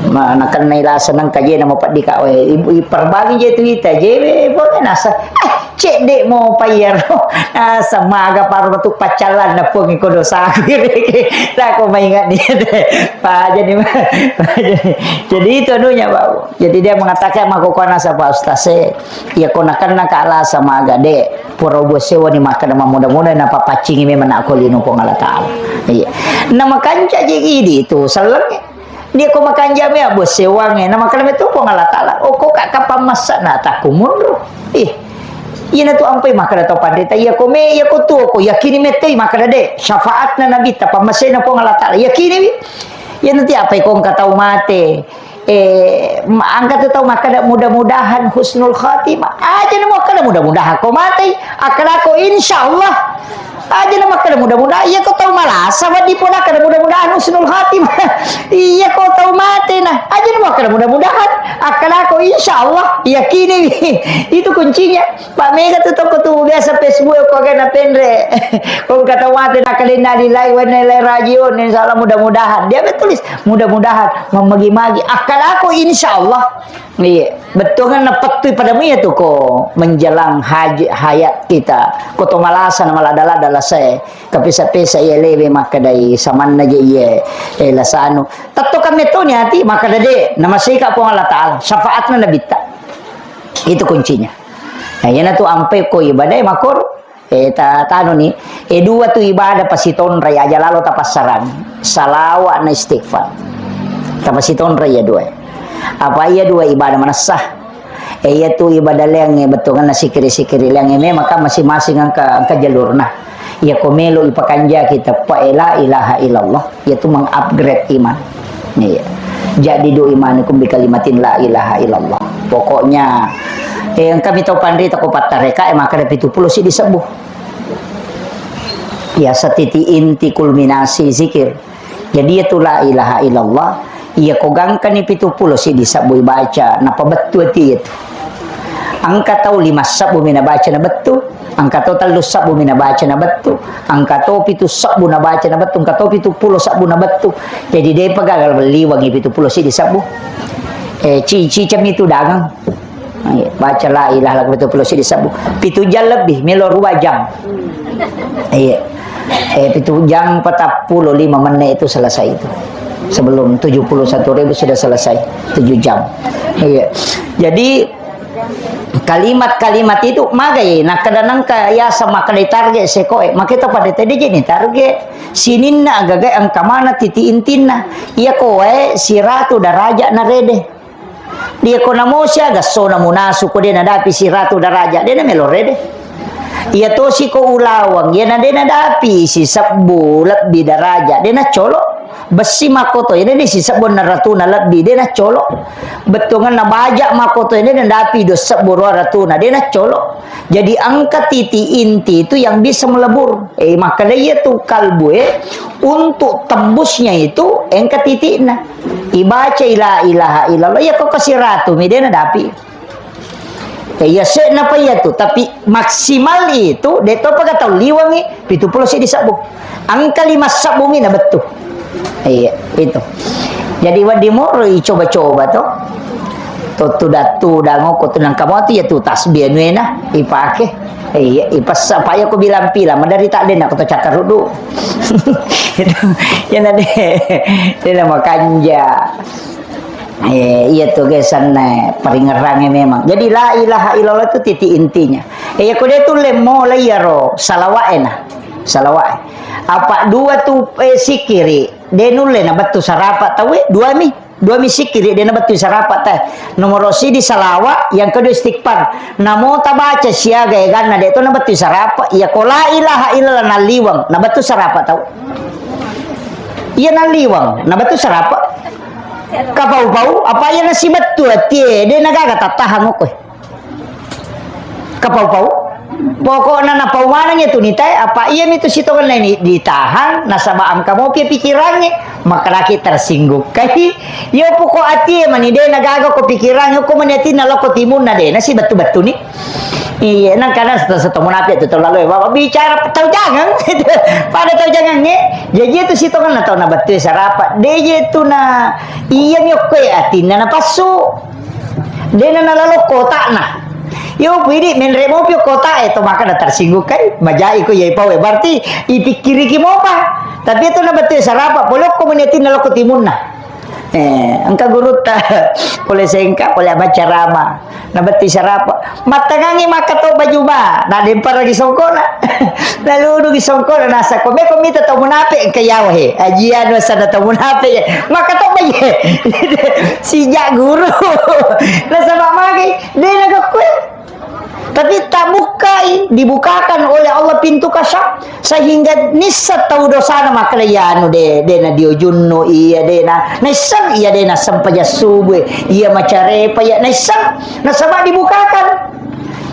Ma-, nakennai lasa nang kajena mapeddika, we, ibu, iperbangi je tu wita, je, we, pokoknya nasa, eh, Cedde mo paiyaro, ah, semaga paro tu paccallanna Puang iko dosaku ireke. Tako maingat ni. Pajani, pajani. Jadi itu anunya, Pak. Jadi dia mengatakan, "Mako kona sa, Pak Ustaz, eh, iya kona kenna kala semaga de, pura buat sewa ni makkeda mamuda-muda na papaccingi memang nak ko lino Puang Allah Taala." Iya. Na makanca je idi tu, selleng. Dia ko makanja me abo sewange, na makkeda metu Puang Allah Taala, "Oh, ko ka kapang massa na takku mundur." Ih. Iyana tu ampai makkeda tau panrita, iya ko me, iya ko tuo ko, yakini mettei makkeda de, syafaatna Nabitta, pammasena Puang Allah Taala, yakini wi. Iyana ti apa ko engka tau mate, eh, ma-, engka tu tau makkeda mudah-mudahan husnul khatimah. Aja na makkeda mudah-mudahan ko matei, akkeda ko insyaallah. Aja na makkeda mudah-mudahan, iya ko tau malasa, wedding pun akkeda mudah-mudahan husnul khatimah. Iya ko tau mate na, aja na makkeda mudah-mudahan, akkeda ko insyaallah, yakini wi. Itu kuncinya. Pak, mega tu toko tu biasa Facebook ko aga na penre. Ko engka tau mate na kali inna lillahi wa inna ilaihi rajiun, insyaallah mudah-mudahan. Dia betulis, mudah-mudahan, memagi-magi. Akkeda ko insyaallah. Iya, bettuanna pettui padamu iya tu ko menjelang haji, hayat kita. Ko to malasa na malada-lada lasai. Kapesa-pesa iya lewe makkedai samanna je iya, eh, lasanu. Tetto kametoni ati makkeda de, namasika Puang Allah Taala, syafaatna Nabitta. Itu kuncinya. Nah, iyana tu ampe ko ibadah makor. Eh, ta-, tanu ni, eh, dua tu ibadah pasitonrai aja lalo tapassarang. Salawa na istighfar. Tapasitonrai ya dua. Apa iya dua ibadah manessa? Eh, iya tu ibadah leangnge, bettuanna sikiri-sikiri leangnge, memang kan masing-masing engka, engka jalurna. Iya ko melo ipakanjaki teppa, eh, la ilaha illallah. Iyatu meng-upgrade iman. Iya. Jadi du imanikum bi kalimatin la ilaha illallah. Pokoknya, eh, engka mi tau panrita ko pattareka, eh, makkeda pitu pulo siddi sebbu. Iya, satiti inti kulminasi zikir. Jadi, iyatu la ilaha illallah, iya ko gangkani pitu pulo siddi sebbu ibaca, nappa bettu ati iyatu. Engka tau lima sebbu mi nabaca na bettu, engka to tellu sebbu mi nabaca na bettu, engka to pitu sebbu nabaca na bettu, engka to pitu pulo sebbu na bettu. Jadi depa gagal liwangi pitu pulo siddi sebbu. Eh, ci-, cicami tu dagang. Iya, baca la ilaha illallah pitu pulo siddi sebbu. Pitu jam lebih, melo dua jam. Iya. Eh, pitu jam empat puluh lima menit itu selesai itu. Sebelum tujuh puluh satu ribu sudah selesai, tujuh jam. Iya. Jadi, kalimat-kalimat itu magai, nakkeda nengka yaseng makkeda target sekoe, makita pada tadi jadi target. Sininna agaga engka mana titik intinna. Iya koe siratu daraja narede. Dia ko namo siaga sona munasu ko de nadapi siratu daraja, de namelo rede. Iya tosi ko ulawang, iya na de nadapi sisebbu lebbi daraja, de nacolo. Bessi makkoto, iya de sisebbu na ratuna lebbi, de nacolo. Bettuanna baja makkoto, iya de nadapi dua sebbu rua ratuna, de nacolo. Jadi engka titik inti itu yang bisa melebur. Eh, makkeda iya tu kalbu, eh, untuk tembusnya itu engka titikna. Ibaca la ilaha illallah, iya ko kasiratu mi de nadapi. Eh, iya se'na pa iya tu, tapi maksimal itu de to paga tau liwangi pitu pulo siddi sebbu. Engka lima sebbu mi na bettu. Iya, itu. Jadi wedding moro icoba-coba to. To tudang-tudang ko tu nangka mo tu iya tu tasbih anuena ipake. Iya, ipassa pa iya ko bilang-bilang, madari tak dena ko to cakkaruddu. Itu. Iya na de. Dena makanja. Eh, iya tu gesanna paringerange memang. Jadi la ilaha illallah itu titik intinya. Eh, iya ko de tu le mo la iyaro salawae na. Salawae. Apa dua tu, eh, sikiri. De nulle nabettu sarapa tauwe, dua mi. Dua mi sikiri de nabettu sarapa te. Nomoro sidi salawa, yang kedua istighfar. Namo tabaca siaga eganna de to nabettu sarapa. Iya ko la ilaha illallah nalliwang, nabettu sarapa tau. Iya nalliwang, nabettu sarapa. Kapau-pau, apa iya nasibettu atie, de nagaga tattahang okko. Kapau-pau. Pokokna napau maneng itu nitae, apa iya mitu sitongenna ini ditahan, nasaba engka mopi pikirangnge, makalaki tersinggung. Kai, yo poko atie mani de nagaga ko pikirangnge, ko mani atinna loko timunna de, nasi bettu-bettu ni. Iya, nang kadang seto-seto munafik tu terlalu, Bapak bicara tau jangan. Pada tau jangan nge. Jadi itu sitongenna tau na bettu sarapa. De je tu na iya mi okko atinna na passu. Dena nalalo kotakna. Yo, pidi menre mopi kota e, to maka na tersinggung kai, majai ko yai pawe. Berarti ipikkiriki mopa. Tapi itu na betul sarapa, polokko meniatin na loko timunna. Eh, engka gurutta, pole sengka, pole macarama. Na betti sarapa. Mattangangi maka to baju ba, na dempara di songkona. Lalu di songkona, nasa ko meko mita to munape engka yawa he. Ajian wasana to munape. Maka to baye. Sijak guru. Nasaba magi, de na gakkue. Tapi tabukkai, dibukakan oleh Allah pintu kasaf, sehingga nissa tau dosana makkeda, "Iya anu de, de na diojunnu, iya de na, naisseng iya de na sempajang subuh, iya macarepa, iya naisseng, nasaba dibukakan."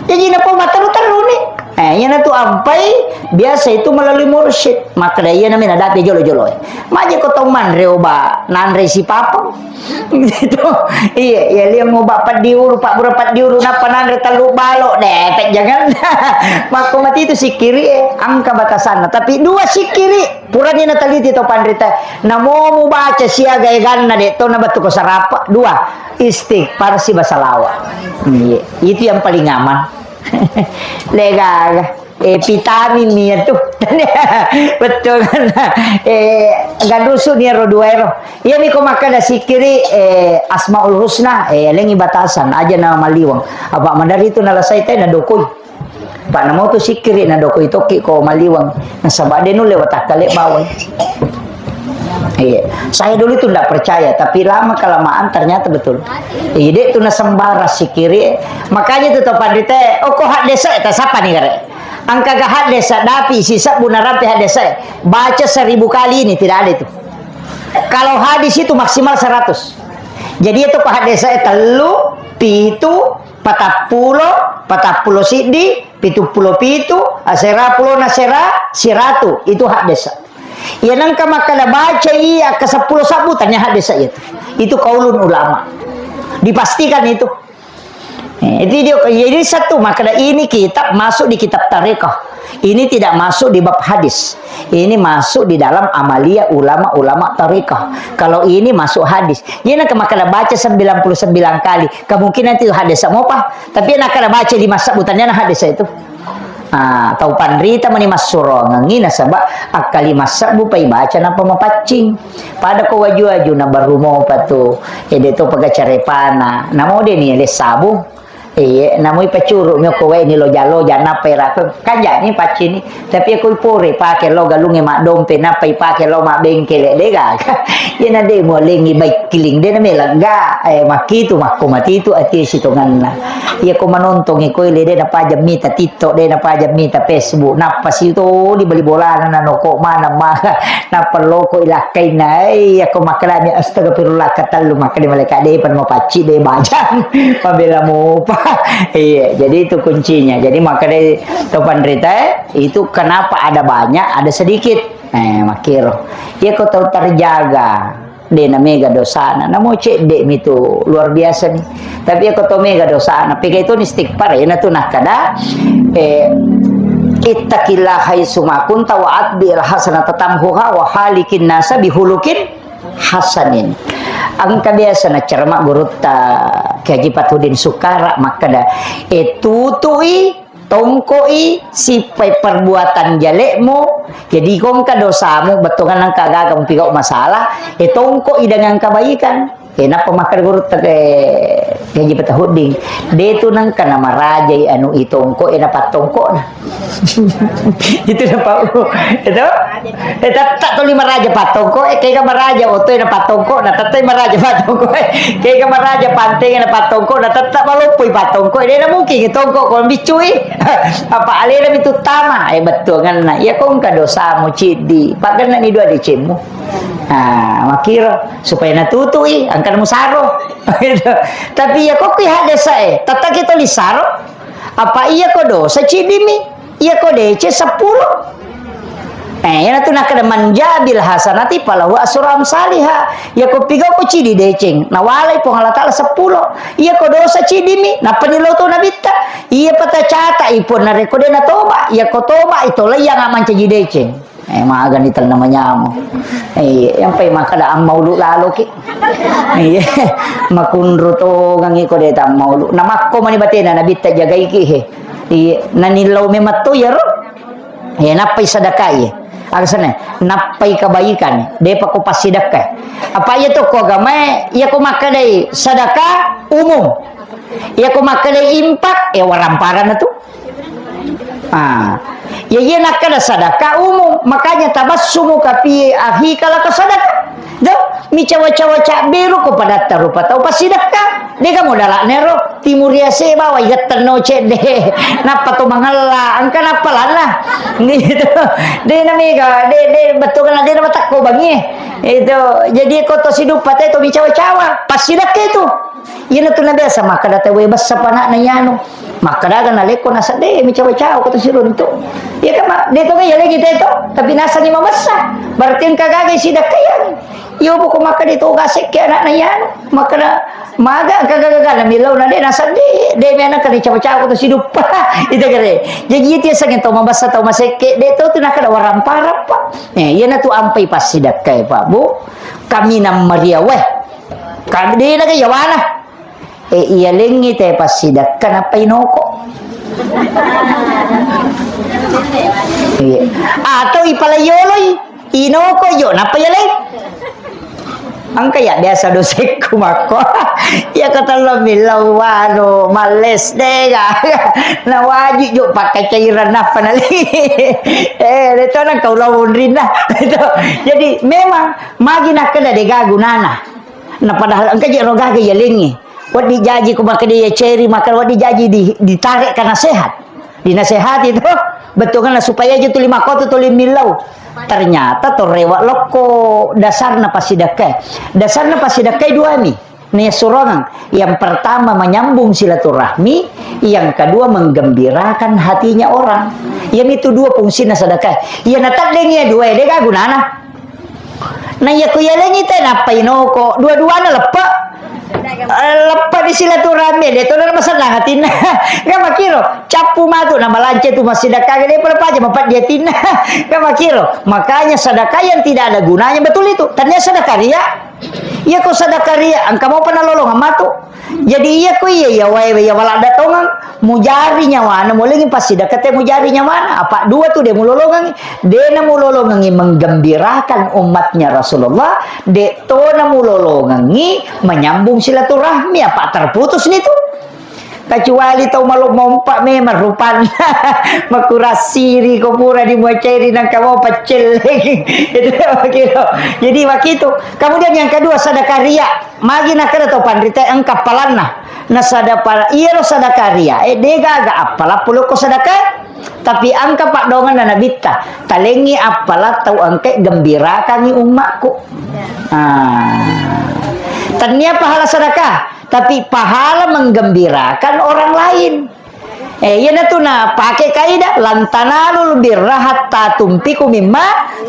Jadi napa matteru-teruni. Eh, iya natu ampai, biasa itu melalui mursyid. Makkeda, "Iya nami nadapi jolo-jolo." Maje ko tau manre oba, nanre sipapeng. Gitu. Iya, iya, liang oba peddi ulu, pabbura peddi ulu, nappa nanre tellu balo, depet jangan. Makko mati itu sikkiri, eh, angka batasanna. Tapi dua sikkiri, purani nateliti to panrita. Namo mubaca siaga eganna de, to nabattu ko sarapa. Dua, istighfar siba salawa. Iya, itu yang paling aman. Legaga. Eh, vitamin mi itu. Betul kan? Eh, gadusu ni ro dua ero. Iya mi ko makkeda sikkiri, eh, Asmaul Husna, eh, lengi batasan, aja na maliwang. Apa madari itu nalasai te na dokoi. Pak namo tu sikkiri na dokoi toki ko maliwang. Nasaba de nulle watakkale bawai. Iya, saya dulu itu ndak percaya, tapi lama kelamaan ternyata betul. Iya, de tu nasembara sikkiri. Makanya tu to pandite, oh ko haddesa ta sapa ni gare. Angka ga haddesa dapi sisebbu narampe haddesa. Baca seribu kali ini tidak ada itu. Kalau hadis itu maksimal seratus. Jadi itu ko haddesa tellu, pitu, patappulo, patappulo siddi, pituppulo pitu, asera pulo nasera, siratu. Itu haddesa. Iya nengka makkeda baca iya ke seppulo sabbu tanya haddesa iya tu. Itu kaulun ulama. Dipastikan itu. Eh, itu dia, jadi satu makkeda ini kitab masuk di kitab tarekat. Ini tidak masuk di bab hadis. Ini masuk di dalam amalia ulama-ulama tarekat. Kalau ini masuk hadis. Iya nengka makkeda baca sembilan puluh sembilan kali. Kemungkinan itu haddesa mopa. Tapi nakkeda baca lima sabbu tanya haddesa itu. Ah, tau panrita mani massurongengi nasaba akkalima sebbu pai baca napa mapaccing. Pada ko waju-waju na baru mopa tu, ede to paga carepana. Namo de ni le sabung. Iye, namo ipacuru mi ko wae ni loja-loja napa ira ko kanjani paccini. Tapi ko ipore pake lo galunge maddompe napa ipake lo mabbengkele de gaga. Iyana de mualengi baik kiling de na melegga. Eh, makkitu makko matitu ati sitonganna. Iya ko manontongi koe le de napaja mita TikTok, de napaja mita Facebook, nappa situ di bali bolana na noko mana maga, nappa loko ilakkainna. Eh, iya ko makkalami astagfirullah katellu makkade malaikat de pan mapacci de bajang. Pabela mopa. Iya, jadi itu kuncinya. Jadi makkade to panrita, eh, itu kenapa ada banyak, ada sedikit. Eh, makkiro. Iya ko tau terjaga. De na mega dosana, namo cedde mi tu luar biasa ni. Tapi iya ko to mega dosana, pega itu ni istighfar, iyana tu nakkada, eh, ittaqillaha haitsu ma kunta wa atbi'il hasanata tamhuha wa khaliqin nasa bihulukin hasanin. Engka biasa na cerama gurutta Kiai Haji Fathuddin Sukara makkada, eh, tutui tongko'i sippai perbuatan jale'mu. Jadi, ko engka dosamu, bettuanna engka gaga mupigau masalah, eh, tongko'i dengan kebaikan. Eh, nappa makkeda gurutta ke, Haji Fathuddin, de tu nengka namarajai anu i tongko, eh, napattongkona. Itu na pau. Itu? Eh, tetta tuli maraja pattongko, eh, kega maraja oto, eh, napattongkona, tetta maraja pattongko, eh, kega maraja panteng, eh, napattongkona, tetta maloppoi pattongko, eh, de na mungkin tongko ko biccui. Apa alena mi tuttama, eh, bettuanna. Iya ko engka dosamu ciddi, paggenna ni dua decemmu. Nah, makkiro supaya natutui, engka musaro. Tapi iya ko kui haddesa, eh, tetta ki tuli saro. Apa iya ko dosa ciddi mi? Iya ko deceng seppulo. Eh, iyana tu nakkeda, "Man jaa bil hasanati falahu asyru amsaliha." Iya ko pigau ko ciddi deceng, nawalai Puang Allah Taala seppulo. Iya ko dosa ciddi mi, nappa ni lo to nabitta. Iya pata cata i Puang narekko de natoba, iya ko toba i tolai yang mancaji deceng. Eh, magani tenna manyameng. Eh, yang pai makkeda ammaulu laloki. Iya, makunru tongengi ko de tammaulu. Namakko mani batena nabitta jagaiki he. Iya, nanillau memang to iyaro. Iya, nappai sadakai. Agasana, nappai kebaikan. Depa ko passidakka. Apa iya to ko agamae, iya ko makkedai sadaka umum. Iya ko makkedai impak, ya waramparana tu. Ah, ya iya nakkeda sadaka umum, makanya tabassumu kafi akhika laka sadaka. Do, micawa-cawa cabberu ko padatta rupa tau passidakka. Dega modala'na ero, timuri ase bawa igettenno cedde. Nappa to mangella, engka nappa lanna. Gitu. De na mega, de, de, betul kan de na matakko bangi. Itu, jadi ko to siduppa te to micawa-cawa, passidakka itu. Iyanatu nabiasa makkeda tauwe bessa pana'na iyanu. Makkeda aga nalekko nasedde mi cawa-cawa ko to siruntu. Iya kan, Mak? De to ga iya lagi te to, tapi nasengngi mabessa. Berarti engka gaga sidakkayang. Iya buku makkeda to ga sekke anakna iyanu. Makkeda maga engka gaga-gaga na millau na de nasedde, de mi anakna cawa-cawa ko to siduppa. Itu kere. Jadi itu yasengnge to mabessa tau masekke, de to tu nakkeda waramparappa. Eh, iyanatu ampai passidakkai, Pak, Bu. Kaminang maria weh. Kami de naga yawana. Eh, iyalengngi te passidakka nappa inoko. Iya. Atau ipalaioloi, inoko jo nappa iyaleng. Engka ya biasa dosekku makko. Ya kata lo millau anu males dega. Na wajib jo pakai cairan nappa nali. Eh, de to nang kau lawo rinna. Itu. Jadi memang magi nakkeda dega gunana. Nah, padahal engka je ro gaga iyalengngi. Wedding jaji ko makkeda iya ceri, maka wedding jaji di, ditarekka nasehat. Dinasehati to, bettuanna supaya je tuli makkotu tuli millau. Ternyata to rewa lokko dasarna passidakkae. Dasarna passidakkae dua mi. Nia surongeng. Yang pertama menyambung silaturahmi, yang kedua menggembirakan hatinya orang. Yang itu dua fungsinya sedekah. Iya nataddengi ya dua, dega gunana. Na iya ko iyalengngi te nappa inoko, dua-duana leppe. Eh, leppe di silaturahmi, de to na masennang atinna. Ga makiro, cappu matu na malance tu massidakka, de pole paja mapeddi atinna. Ga makiro, makanya sedekah yang tidak ada gunanya betul itu. Tania sedekah ria. Iya ko sedekah ria, engka mopa nalolongeng matu. Jadi iya ko iya, iya wae, iya waladda tongeng, mujari nyawana, mulengi passidakka te mujari nyawana. Apa dua tu de mulolongengi, de na mulolongengi menggembirakan umatnya Rasulullah, de to na mulolongengi menyambung silaturahmi, apa terputus ni tu. Kecuali tau malo mompa memang rupanna. Makurasiri ko pura di muaceri nangka mau paccellengi. Itu wakilo. Jadi wakitu. Kemudian yang kedua sedekah ria. Magi nakkeda to panrita engka appalanna. Nasada pala iyaro sadakaria, eh, de gaga appala pulokko sadaka. Tapi engka paddongenna nabitta, talengngi appala tau engka gembirakangi ummakku. Ah. Tania pahala sedekah, tapi pahala menggembirakan orang lain. Eh, iyanatu na pake kaidah, "Lan tanalul birra hatta tunfiqu mimma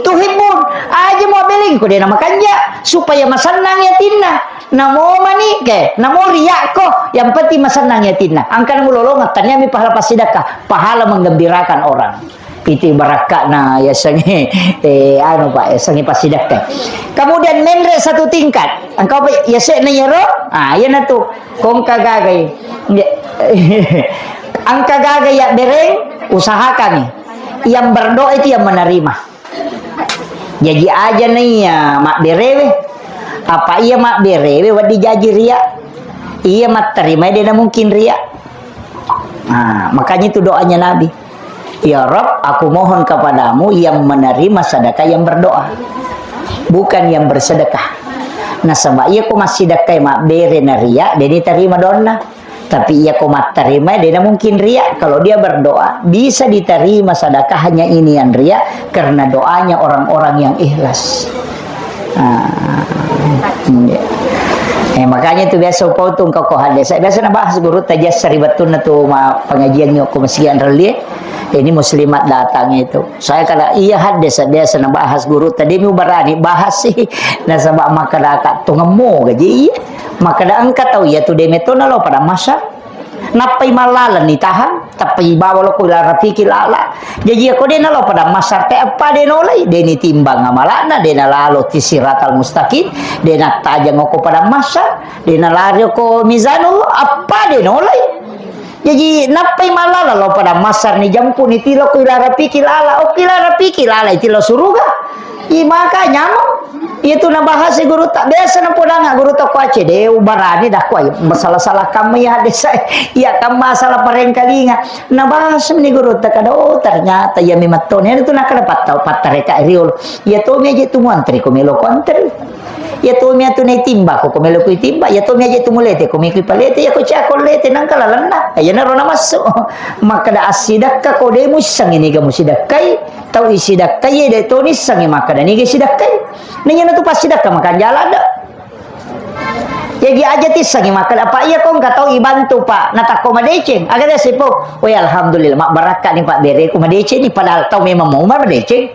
tuhibbun." Aja mau beling ko dena makanja, supaya masennang yatinna. Namo mani ke, namo riakko, yang penting masennang yatinna. Angkana mulolongeng, taniami pahala passidakka, pahala menggembirakan orang. Itu barakka'na yasengnge, eh, anu, Pak, yasengnge passidakka. Kemudian menre satu tingkat. Engkau, Pak, yase'na yero? Ah, iyanatu. Kongka gagai. Engka gaga ya bereng, usahakan. Yang berdoa itu yang menerima. Jaji aja na iya mabberewe. Apa iya mabberewe wedding jaji ria. Iya matterima de na mungkin ria. Nah, makanya itu doanya Nabi. "Ya Rob, aku mohon kepadamu yang menerima sedekah yang berdoa, bukan yang bersedekah." Nasaba iya ko massidakkai mabbere na ria, de diterima donna. Tapi iya ko matterima, de na mungkin ria. Kalau dia berdoa, bisa diterima sedekahnya ini yang ria karena doanya orang-orang yang ikhlas. Ah, iya. Eh, makanya itu biasa upau tu engka ko hadis. Biasa nabahas guru tajassari bettunna tu ma pengajian ko masigi anrelie. Ini muslimat datang itu. Saya kala iya hadis biasa nabahas guru tadi mu barani bahas sih. Nasaba makkadaka tungemmo gaji iya. Makkada engka tau iya tu de metto nalo pada masa. Nappai mallaleng nitahang, tappai bawa lokko ila rafiqil a'la. Jaji, iyako de nalo pada massar te, eppa de nolai, de nitimbang amala'na, de nalalo ti siratal mustaqim, de nattajeng okko pada massar, de nalari okko mizanullah, eppa de nolai. Jaji, nappai mallaleng lao pada massar ni jampu ni tilo ko ila rafiqil a'la, okko ila rafiqil a'la, itilo suruga. I maka nyameng. Itu nabahas si gurutta. Biasa napodanga gurutta ko Aceh, de ubarani dah ko, ayo, masalah-salah kamu ya desa. Ya kamu masalah parengkalinga. Nabahas ni gurutta kada, oh, ternyata iya memang tone itu nakada pattau pattareka riolo. Iya to meje tu muantri ko melo ko antri. Iya to mi atu nai timba ko, ko melo ko timba. Iya to mi aje tu mulete ko meki palete, iya ko cako lete nangka lalenna. Iya naro namassu. Makkada assidakka ko de muissengi niga musidakkai. Tau isidakkai, de to nissengi makkada niga isidakkai. Naiya natu passidakka makanjala ada. Jaji aja tissengi makkada, "Pak, iya ko engka tau ibantu, Pak." Natakko madeceng. Aga dia sipo, "Woi, alhamdulillah, mabbarakka ni, Pak, bere ku madeceng ni." Padahal tau memang mau madeceng.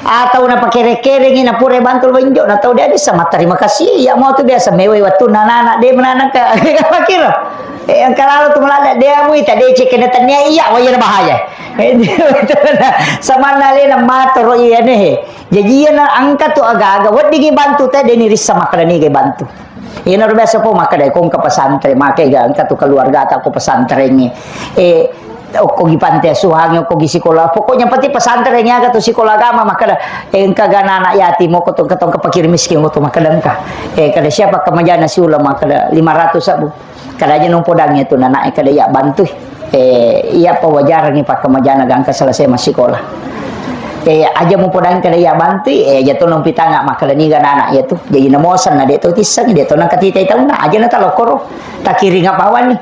Atau napakere-kerengi, napura bantu benjo, na tau dia bisa matterima kasih. Iya mau tu biasa mewai wattu nana-nana de menanang ke. Apa kira? Eh, engka lalo tu melada dia mui tadeceng kena tania iya, wah, iya bahaya. Samanna alena matoro iya ne. Jaji iyana engka tu aga-aga weddingi bantu te, deni rissa makkada niga bantu. Iyanaro biasa po makkada ko engka pesantren, makai ga engka tu keluarga ta ko pesantrengnge. Eh, okko gi panti asuhangnge, okko gi sikola. Pokoknya penting pesantrengnge aga tu sikola agama makkada, eh, engka ga anak yatim, okko tu engka tu engka fakir miskin, okko tu makkada engka. Eh, kada siapa kemajana siula makkada lima ratus sabu. Kada aja nompodangngi tu nanae kada iya bantui. Eh, iya pawajarangngi pakkamajana gangka selesai massikola. Eh, aja mupodang kada iya bantui, eh, aja to nompitanga makkada niga nana iya tu. Jadi namosan na de to tisseng, de to nangkatitai taunna, aja na talokkoro. Takiring apa wani.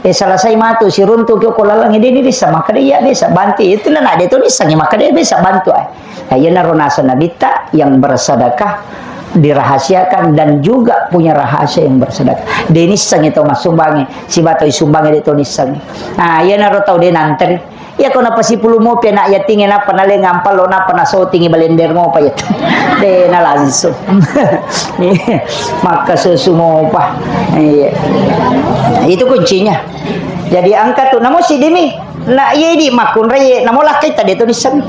Eh, selesai matu siruntu ki ko lalang, eh, de ni bisa makkada iya bisa bantui. Itu nana de to nissengi makkada iya bisa bantu ai. Nah, iyanaro naseng Nabitta, yang bersedekah dirahasiakan dan juga punya rahasia yang bersedekah. De nissengi tau massumbangnge, siba tau isumbangnge de to nissengi. Nah, iyanaro tau de nanteri. Iya ko napasipulu mopi anak yatingnge, nappa naleng ampallo, nappa nasotingi balender mopa iya tu. De na langsung. Makka susu mopa. Iya. Itu kuncinya. Jadi engka tu, namo siddimi. Na, iya idi makkunrai, namo lakkai ta de to nisseng.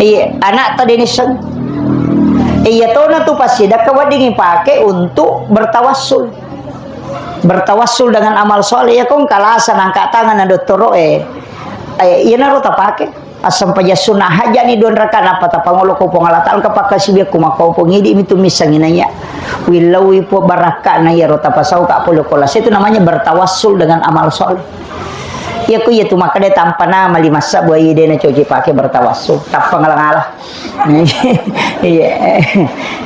Iya, anak ta de nisseng. Iya tona tu passidakka weddingi pake untuk bertawassul. Bertawassul dengan amal soleh, ya kong kalasa nangka tangan na dottoro e. Eh, iyanaro tapake. Assempajang sunnah hajani dua rakaat, nappa tapangolo ko Puang Allah Ta'ala, engka pakkasiwiakku makko Puang, idi mitu missengi naiya. Willaui po barakka'na iyaro tapasau ka pole ko lase, itu namanya bertawassul dengan amal soleh. Iya ko iya tu makkeda tampa nama lima sabbu, iya de na coci pake bertawassul, tappa ngala-ngala. Iya.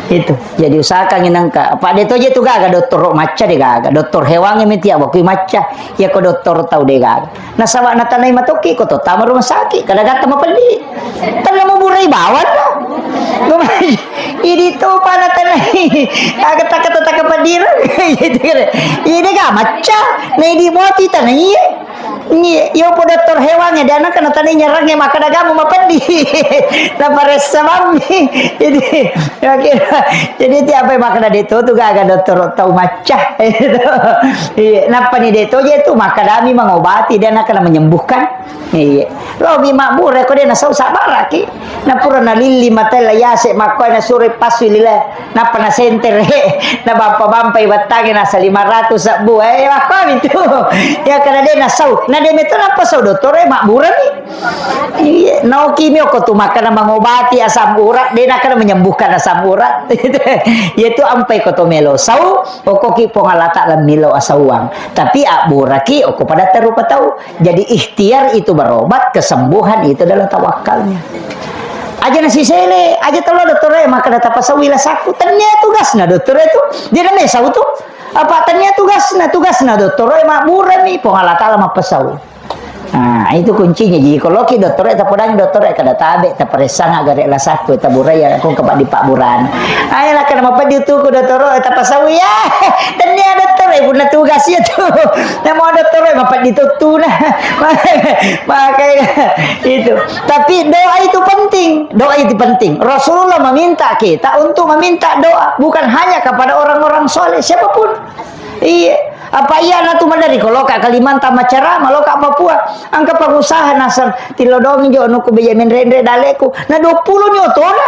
Itu. Jadi usahakan nangka. Apa de to je tu gaga dottoro macca de gaga. Dokter hewan mi tiap waktu macca. Iya ko dokter tau de gaga. Nasaba natanai matokki ko to tama rumah sakit, kada gatta mapeddi. Tanna muburai bawang lo. Idi to pa natanai. Aga takka-takka peddi ro. Idi ga macca. Na idi moti tanai. Iya, iya, po dokter hewan ya, dia anak kena tadi nyerang ya, maka dagamu mapeddi. Naparessa mami. Jadi, ya, kira. Jadi tiap apa maka dari itu tuh gak ada dokter tau macca. Iya, napa nih dia itu aja tuh maka dami mengobati, dia anak kena menyembuhkan. Iya. Lo mi mabbura ko de nasau sabaraki. Napura nalilli mata la yase makkoe nasuro passu lila. Napa nasentere. Nabampa-bampai battange nasa lima ratus sabbu. Eh, makkoe mi tu. Ya kada de nasau. Na de meto napa sau dottore mabbura mi. Iya, naoki mi oko tu makkana mengobati asam urat, de nakkana menyembuhkan asam urat. Yaitu ampai ko to melo sau, okoki Puang Allah Ta'ala milo asauang. Tapi abburaki oko pada tarupa tau. Jadi ikhtiar itu berobat, kesembuhan itu adalah tawakalnya. Aja nasi sele, aja telo dottore, maka data pasau ila saku. Tania tugasna dottore itu. Dia namanya sau tu. Apa tania tugasna, tugasna dottore, mabbura mi, Puang Allah Ta'ala mappasau. Nah, itu kuncinya. Jadi kalau ki dottore, tapodangi dottore, kada tabe, taparessanga gare la saku, taburai ya, kong kepak di paburan. Ayo lah, kada mapeddi tuku dottoro, tapasau ya. Tania dottore, punna tugas ya tu. Namo dottore mapeddi tuttu nah. Makanya itu. Tapi doa itu penting. Doa itu penting. Rasulullah meminta kita untuk meminta doa bukan hanya kepada orang-orang soleh, siapapun. Iya. Apa iya na tu madari ko loka Kalimantan macarama, loka Papua. Angka pengusaha naseng, "Tillodongi jo nuku beja menrenre daleku." Na dua puluh ni otona.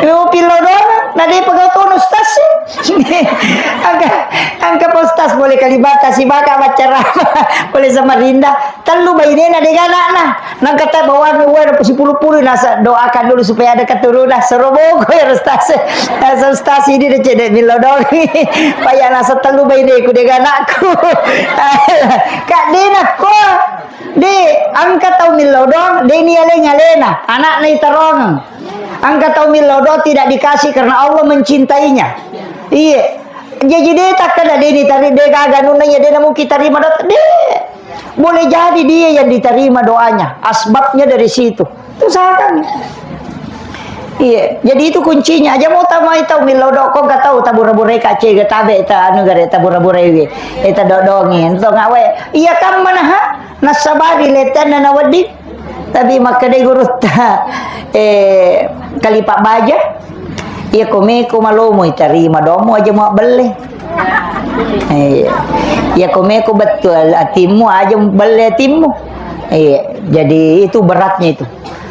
Yo, pillodona, na de pegau tono stas. Angka, angka pa stas boleh Kalimantan, sibaka macarama, boleh Samarinda. Tellu bainena de ganakna. Nangka ta bawangi uwe na sipulu-pulu nasa doakan dulu supaya ada keturunan. Seroboko ya ustaz. Nasa ustaz ini de cedek milo doang. Paya nasa tellu baineku de ganakku. Kak dena ko. De, angka tau milo doang, de ni aleng alena. Anakna itarongeng. Angka tau milo doang tidak dikasih karena Allah mencintainya. Iya. Jadi de takkada de ni tari de gaga nunna iya de na mungkin tarima doa. De. Boleh jadi dia yang diterima doanya. Asbabnya dari situ. Usahakan. Iya, jadi itu kuncinya. Aja mau tamai tau milo do, kok gak tahu tabura-burai kace gak tabe ta anu gare tabura-burai wi. Eta dodongi, ento ngawe. Iya kan mana ha? Nasabari letan na wedi. Tapi makkeda gurutta, eh, kalipa baja. Iya ko meko malomo itarima domo aja mau belle. Iya. Iya ko meko betul atimmu aja belle atimmu. Iya, jadi itu beratnya itu.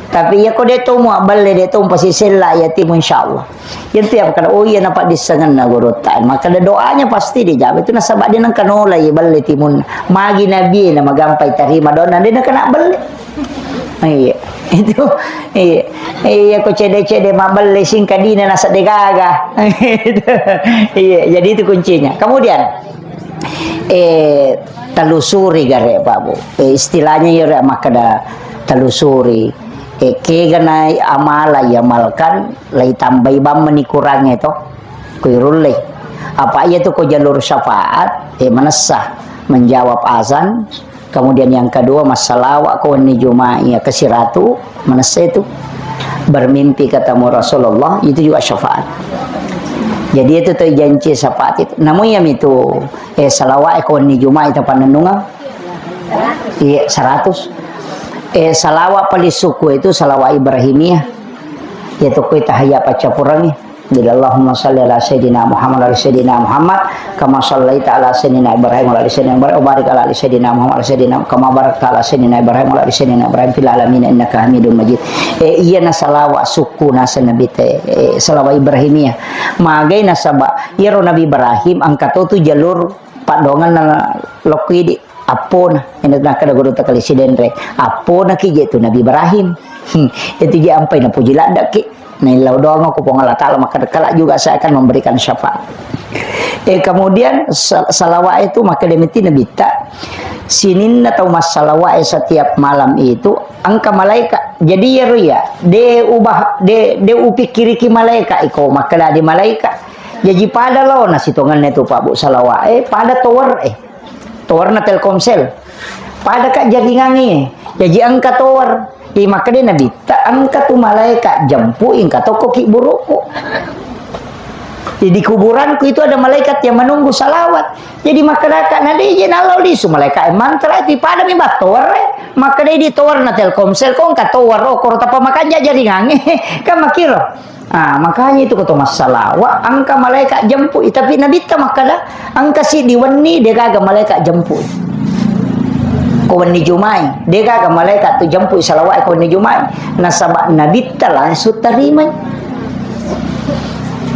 Tapi iya ko de to mau belle de to pasti sella ya timu insyaallah. Itu ya kada, oh iya napa disengenna gurutta. Maka ada doanya pasti dijawab. Itu nasaba dia nang kanola iya belle timun. Magi nabi na magampai tarima doa dia na kena belle. Iya, itu, iya, iya, ko cede-cede mabelle singka dina nasa degaga. Iya, jadi itu kuncinya. Kemudian, eh, telusuri gare, Pak Bu. Eh, istilahnya ya rek makkeda telusuri. Eh, kega na amala iamalkan, lai tambai bang meni kurangnya to. Kuirulle. Apa iya tu ko jalur syafaat, eh, manessa menjawab azan, Kemudian yang kedua, massalawa ko wenni Juma'i ya, ke siratu, manessa itu. Bermimpi ketemu Rasulullah, itu juga syafaat. Jadi itu tuh janji syafaat itu. Namun ya itu, eh, salawat ko wenni Juma'i itu panennungan. Iya, seratus. Eh, salawat paling suku itu salawat Ibrahimiyah. Yaitu kue tahiyat paccapurangi. Jadi, Allahumma salli ala Sayyidina Muhammad, ala Sayyidina Muhammad, kama sallaita ala Sayyidina Ibrahim, ala Sayyidina Ibrahim, wa barik ala ali Sayyidina Muhammad, ala Sayyidina, kama barakta ala Sayyidina Ibrahim, ala ali Sayyidina Ibrahim, fil alamin innaka Hamidum Majid. Eh, iya na salawat suku nasa Nabi te, eh, salawat Ibrahimiyah. Magai nasaba, iyaro Nabi Ibrahim, angkato tu jalur padongan na lokku idi. Appona, ina nakkeda guru takali sidenre. Appona ki je tu Nabi Ibrahim. Hmm, itu je ampai napuji ladda ki. Naillau doang aku Puang Allah Ta'ala, maka kala juga saya akan memberikan syafaat. Eh, kemudian sa-, salawat itu maka demeti Nabi ta. Sininna tau massalawa setiap malam itu angka malaikat. Jadi ya, ya, de ubah, de, de upikiriki malaikat iko, maka di malaikat. Jadi pada lo nasitongannya tu Pak Bu salawat, eh, pada tower, eh. Towerna Telkomsel. Pada ka jaringangnge. Jaji engka tower. Di makkeda Nabitta, engka tu malaikat jempu, engka tokko ki burukku. Jadi kuburanku itu ada malaikat yang menunggu salawat. Jadi makkeda ka na de je nallau lisu malaikat mantra itu pada mi battower. Makkeda di towerna Telkomsel ko engka tower, oh, koro tappa makanja jaringangnge. Kan makiro. Ah, makanya itu ko to massalawa, engka malaikat jempui. Tapi Nabitta makkada, engka si di wenni degaga malaikat jempui. Ko wenni Jumai, degaga malaikat tu jempui salawat ko wenni Jumai. Nasaba Nabitta langsung tarimai.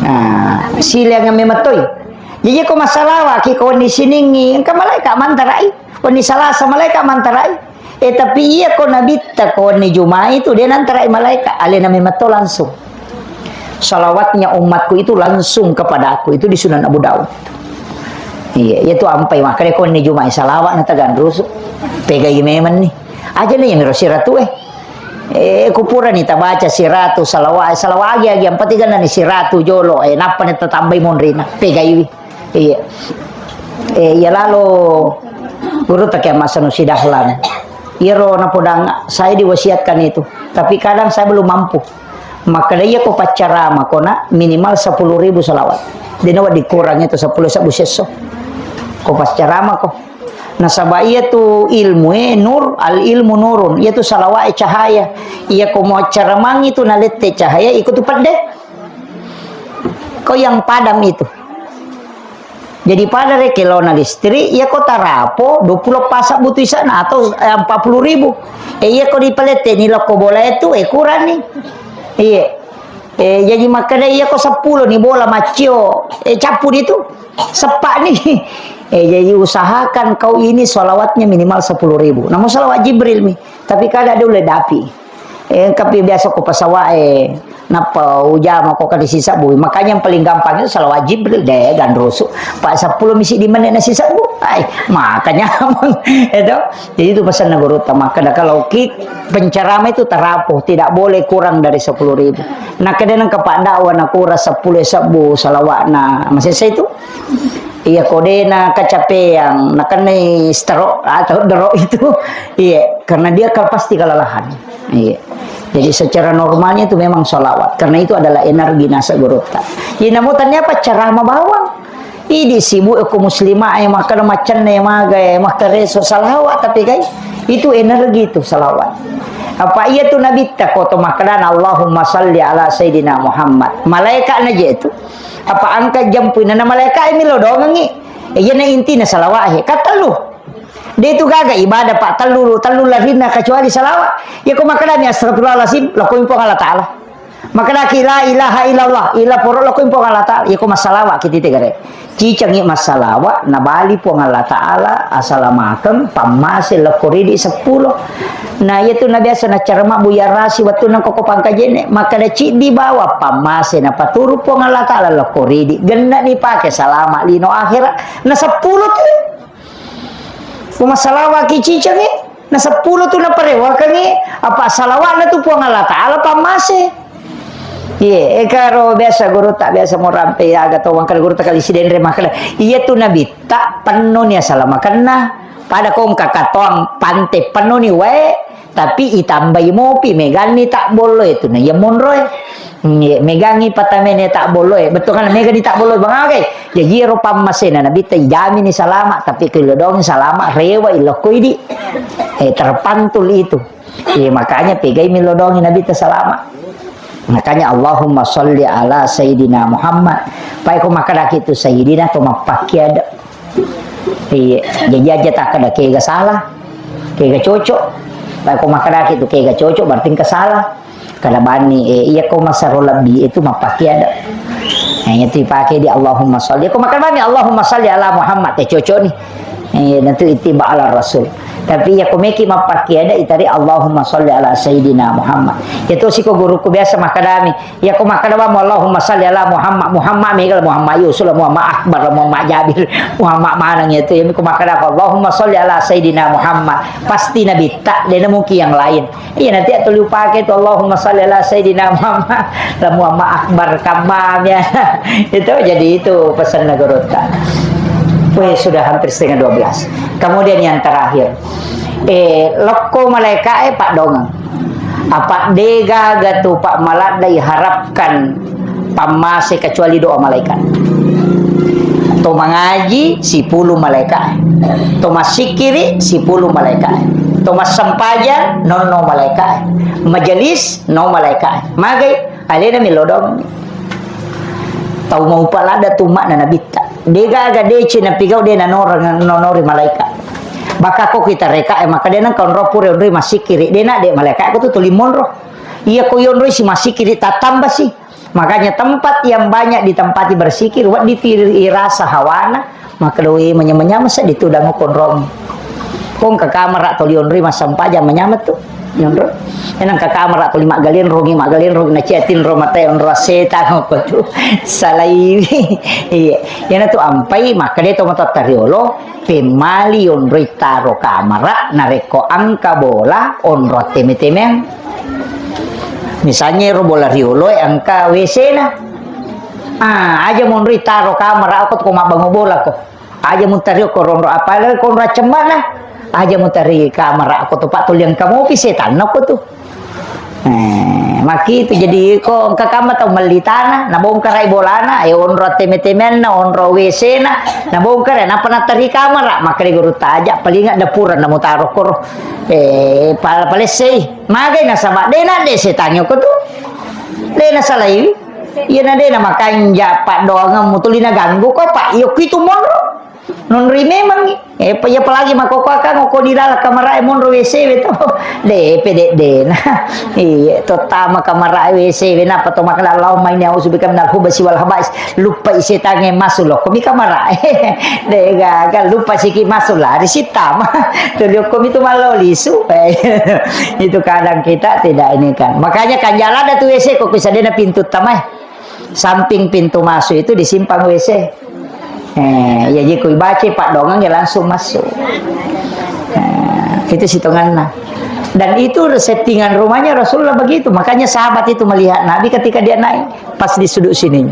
Ah, sileang memettoi. Jadi ko massalawa ki ko wenni Siningi, engka malaikat mantarai. Wenni Salasa malaikat mantarai. Eh, tapi iya ko Nabitta ko wenni Jumai tu, dia nantarai malaikat, alena memetto langsung. Salawatnya umatku itu langsung kepadaku, itu di Sunan Abu Daud. Iya, iya tu ampai makkada ko wenni Jumai salawat na taganrusu. Pegai memang ni. Aja ni yang siratu eh. Eh, kupura ni tabaca siratu salawat, salawat agi agi ampat tiga nani siratu jolo, eh, nappa ni tatambai monrina. Pegaiwi. Iya. Eh, iya lalo guru take Ahmad Sanusi Dahlan. Iyaro napodang saya diwasiatkan itu. Tapi kadang saya belum mampu. Makkada iya ko paccarama ko na minimal sepuluh ribu salawat. Dena wa dikurang itu sepuluh sabu sesso. Ko paccarama ko. Nasaba iya tu ilmu e nur, al ilmu nurun. Iya tu salawat e cahaya. Iya ko mau ceramang itu nalette cahaya iko tu pedde. Ko yang padam itu. Jadi pada rekeng laona listrik, iya ko tarapo dua puluh pasang butuh isana atau, eh, empat puluh ribu. Eh, iya ko dipalette ni lokko bola itu, eh, kurang ni. Iya. Eh, jadi makkeda iya ko seppulo ni bola maccio, eh, cappu ni tu. Sepak ni. Eh, jadi usahakan kau ini salawatnya minimal sepuluh ribu. Namun salawat Jibril mi. Tapi kada dulu dapi. Eh, tapi biasa ko pesawat, eh, nappa ujama ko kada sisebbu. Makanya yang paling gampang itu salawat Jibril deh, gandrusu. Pak sepuluh misi di menit nasi sebbu. Ai, makanya itu. Jadi itu pesan guru ta, makkeda kalau ki penceramah itu tarapuh, tidak boleh kurang dari sepuluh ribu. Nah, kada nang kepada wana kurang sepuluh sebbu salawatna. Masih saya itu. Iya, ko dena kecapean, nakennai stroke atau drop itu. Iya, karena dia ke-, pasti kelelahan. Iya. Jadi secara normalnya itu memang salawat, karena itu adalah energi nasa gurutta. Iya, namun ternyata ceramah bawang. Idi sibuk ko muslimah, eh, makkeda macenna, eh, maga, eh, makkareso salawat, tapi kai, itu energi itu salawat. Apa iya tu Nabi ta ko to makkeda, "Allahumma salli ala Sayyidina Muhammad." Malaika na je itu. Apa angka jempui na malaika mi lo dongengi. Eh, iya na intina salawat he. Katellu. De tu gaga ibadah, Pak, tellu, tellu larinna kecuali salawat. Iya ko makkedami astagfirullahalazim, lokko Puang Allah Taala. Makkedaki la ilaha illallah, ila poro lokko Puang Allah Taala. Iya ko massalawa ki tite gare. Cicangi massalawa, nabali Puang Allah Taala, asalamakeng, pammase lokko ridi seppulo. Nah, iya tu na biasa na carama Buya Rasi wettu nang koko pangkajene, makkeda ciddi bawa pammase napaturu Puang Allah Taala lokko ridi. Genna ni pake salama lino akhirat. Na seppulo tu. Ko massalawa ki cicangi, na seppulo tu naparewakengi, apa salawatna tu Puang Allah Taala pammase. Iye, eka ro biasa guru ta biasa mo rampe aga to wangkal guru ta kali sidenre makkeda. Iya tu Nabi ta penno ni asala makenna, pada kongka katoang pante penno ni wae, tapi itambai mopi, meganni tabbolloe tu na iya monroe. Iye, megangi patamene tabbolloe. Bettuanna megani tabbolloe bangagai. Jaji ero pammasena Nabitta ijamini salama, tapi kelodong salama rewa ilokko idi. Eh, terpantul itu. Eh, makanya pegai milodongi Nabitta salama. Makanya Allahumma sholli ala Sayyidina Muhammad. Pai ko makkedaki tu Sayyidina to mappakkiada. Iya, jadi aja takkeda kega salah, kega cocok. Nah, ko makkedaki tu kega cocok, berarti engka salah. Kada bani, eh, iya ko masaro lebbi itu mappakkiada. Nah, itu dipakai di Allahumma sholli. Ko makkeda bani Allahumma sholli ala Muhammad, eh, cocok ni. Eh, nanti ittiba ala Rasul. Tapi iya ko meki mappakkiada itari Allahumma sholli ala Sayyidina Muhammad. Itu siko guruku biasa makkedami, iya ko makkeda bamo Allahumma shalli ala Muhammad, Muhammad mega la Muhammad Yusuf la Muhammad Akbar la Muhammad Jabir, Muhammad maneng itu. Iya ko makkeda ko Allahumma shalli ala Sayyidina Muhammad, pasti Nabitta, dena mungkin yang lain. Iya nanti atau lupa ke itu Allahumma shalli ala Sayyidina Muhammad la Muhammad Akbar kamam ya. Itu jadi itu pesan Nagorota. Weh, sudah hampir setengah dua belas. Kemudian yang terakhir, eh, lokko malaika e pak dongeng. Apa degaga tu pak maladda iharapkan pammase kecuali doa malaikat. To mangaji sipulu malaikat. To masikiri sipulu malaikat. To massempajang nonno malaikat. Majelis no malaikat. Magai alena milodong. Tau mau palada tu makna nabitta. Degaga dece napigau de nanora nonori malaikat. Baka ko kita reka e maka de nang konro pure onroi masikiri. De na de malaikat ko tu tuli monro. Iya ko yonroi si masikiri tatamba si. Makanya tempat yang banyak ditempati bersikir, wedding tu irasa hawana, maka doe manyameng-nyameng seddi tu dangu konrong. Kong ke kamar atau lionroi massempajang manyameng tu. Nyonro. Enang ke kamar atau lima galen rongi, mak galen rongi, na cetin ro mata onro setang apa tu. Salaiwi. Iya. Yana tu ampai, maka de to mata tariolo, pemali onroi taro kamar, narekko angka bola, onro teme-temeang. Misalnya ro bola riolo e engka W C-na. Ah, aja monroi taro kamar ako ko mabbangu bola ko. Aja mutari ko ronro apa ko ronro cemmana. Aja mutari kamar ako to pak tuliang kamu pi setan ko tu. Eh, maki itu jadi ko engka kamma tau melli tanah, nabongkarai bolana, eh, onro teme-temenna, onro W C-na, nabongkara, napa natari kamar, maka di guru taja, paling ada pura namu taro koro. Eh, pal-, palessei. Magai nasaba, de na de setangnge ko tu. De nasalaiwi. Iya na de na makanja paddoangeng mutuli na ganggu ko, Pak. Iyo kitu monro. Nonri memang. Eh, pa-, iya apalagi makkokkoe kan, okko di dalam kamar e monro W C we to. De, pede de na. Iya, to tama kamar e W C we, napa to makkeda, "Allahumma inni a'udzubika minal khubasi wal khabais." Lupa i setangnge masuk lo. Komi kamar e. De gaga, lupa siki masuk, lari si tama. Tuli okkomi tu mallo lisu. Eh, itu kadang kita tidak ini kan. Makanya kan jalan ada tu W C kok bisa dena pintu tama, eh. Samping pintu masuk itu disimpan W C. Eh, ya, jadi kui baca paddoangeng ya langsung masuk. Eh, itu sitonganna. Dan itu settingan rumahnya Rasulullah begitu. Makanya sahabat itu melihat Nabi ketika dia naik, pas di sudut sininya.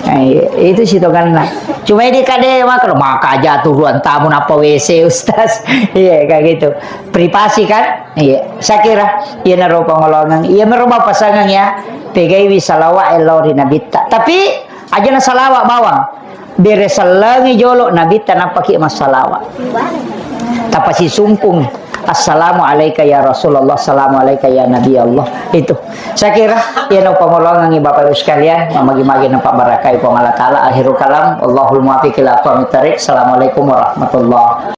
Eh, itu sitonganna. Cuma ini kade maka, maka jatuh ruang tamu napa W C, Ustaz. Iya, kayak gitu. Privasi kan? Iya. Saya kira, iya naro pangolongeng. Iya mero pasangeng ya. Pegaiwi salawat elori nabitta. Tapi, aja na salawat bawang. Bere sellengi jolo nabitta nappaki massalawa. Tapasisungkung. Assalamu alaika ya Rasulullah, assalamu alaika ya Nabi Allah. Itu. Saya kira, iya no pangolongangi Bapak Ibu sekalian, mamagi-magi nampak barakai Puang Allah Ta'ala. Akhirul kalam, Allahul muwaffiq ila aqwamit thariq. Assalamualaikum warahmatullahi